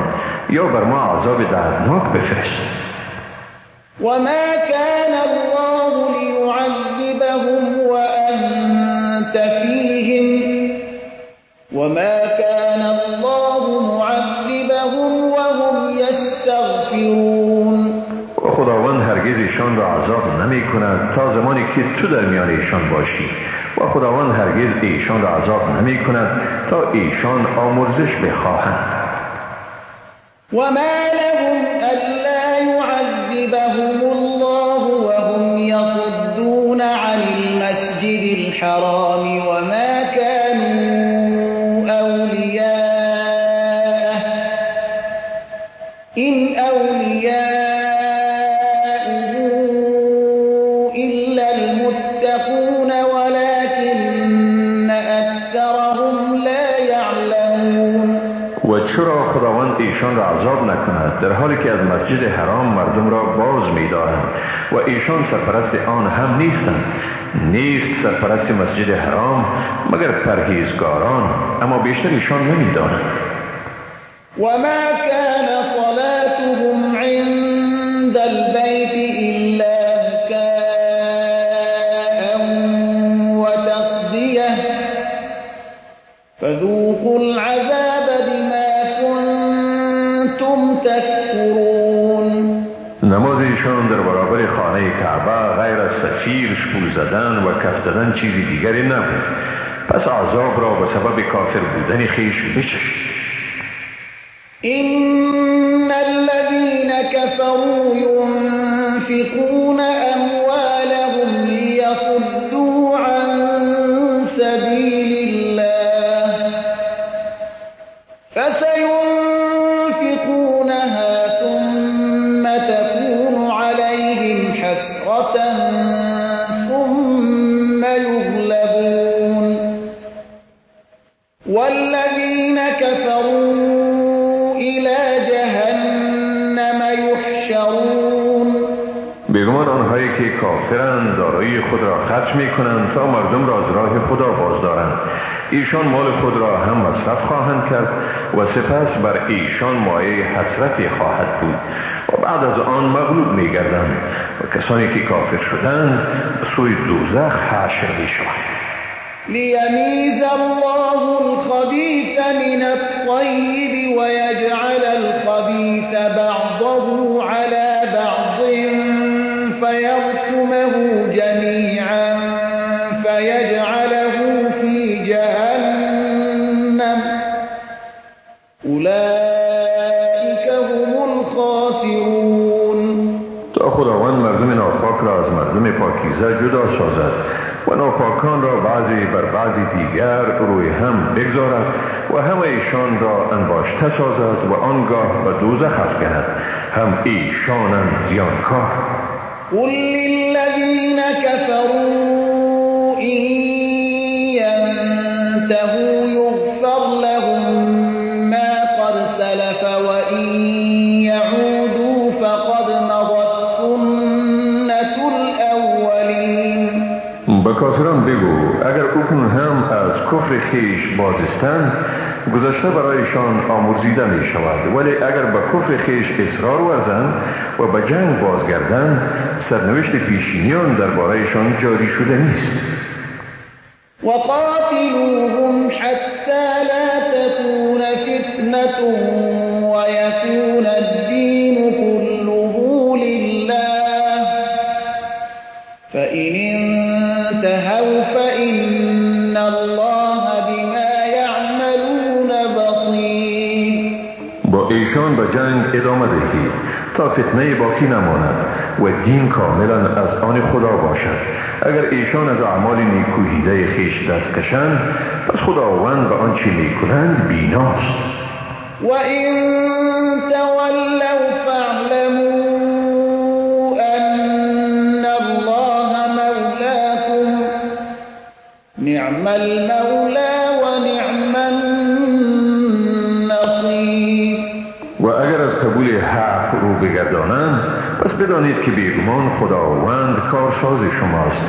یا بر ما عذاب دردناک بفرست.
و ما کان الله لیعذبهم وانت فیهم و ما کان الله معذبهم وهم یستغفرون.
و خداوند هرگز ایشان را عذاب نمی کند تا زمانی که تو در میان ایشان باشی، و خداوند هرگز ایشان را عذاب نمی کند تا ایشان آمرزش بخواهند.
و ما لهم الا يعذبهم الله وهم يصدون عن المسجد الحرام وما كانوا أولياءه إن أولياؤه إلا المتقون ولكن أكثرهم لا يعلمون.
و چرا خداوند ایشان را عذاب نکند در حالی که از مسجد حرام مردم را باز می‌دارند و ایشان سرپرست آن هم نیستند؟ نیست سرپرست مسجد حرام مگر پرهیزگاران، اما بیشتر ایشان نمی‌دانند.
و ما كان صلاتهم عند البيت إلا مكاء وتصدية فذوقوا العذاب بما كنتم تكفرون.
نماز ایشان در برابر خانه کعبه غیر از سفیر، شپول زدن و کف زدن چیزی دیگری نبود. پس عذاب را به سبب کافر بودن خویش بچشید.
إن الذين كفروا ينفقون أموالهم ليصدوا عن سبيل الله فسينفقونها ثم تكون عليهم حسرة ثم يغلبون والذين كفروا إلى جهنم يحشرون.
بیگمان آنهایی که کافرند دارایی خود را خرج میکنند تا مردم را از راه خدا باز دارند، ایشان مال خود را هم مصرف خواهند کرد و سپس بر ایشان مایه حسرتی خواهد بود و بعد از آن مغلوب می‌گردند و کسانی که کافر شدند به سوی دوزخ حشر می‌شوند.
لیمیز الله الخبیث من الطیب ویجعل الخبیث بعضه علی بعض فیرکمه جمیعا فیجعله فی جهنم اولئک هم الخاسرون.
تا خداوند مردم ناپاک را از مردم پاکیزه جدا سازد و ناپاکان را بعضی بر بعضی دیگر روی هم بگذارد و همه ایشان را انباشته سازد و آنگاه به دوزخ افکند، هم ایشانند زیانکار.
قل للذین كفروا إن ينتهوا يغفر لهم ما قد سلف وإن يعودوا فقد مضت سنة الأولين.
به کافران بگو اگر اکنون هم از کفر خیش بازستند گذشته برایشان آمرزیده می شود، ولی اگر به کفر خیش اصرار ورزند و به جنگ بازگردند سرنوشت پیشینیان دربارهشان جاری شده نیست.
وقاتلوهم حتی لا تكون فتنة ويكون الدين كله لله فإن انتهوا فإن الله بما يعملون بصير.
با ایشان به جنگ ادامه دهید تا فتنه باقی نماند و دین کاملا از آن خدا باشد. اگر ایشان از اعمال نیکوهیده خویش دست کشند پس خداوند به آنچه میکنند بیناست.
و این تولوا فاعلموا ان الله مولاکم نعم المولا و نعم النصیر.
و اگر از قبول حق رو بگردانند پس بدانید که بیگمان خداوند کارساز شماست.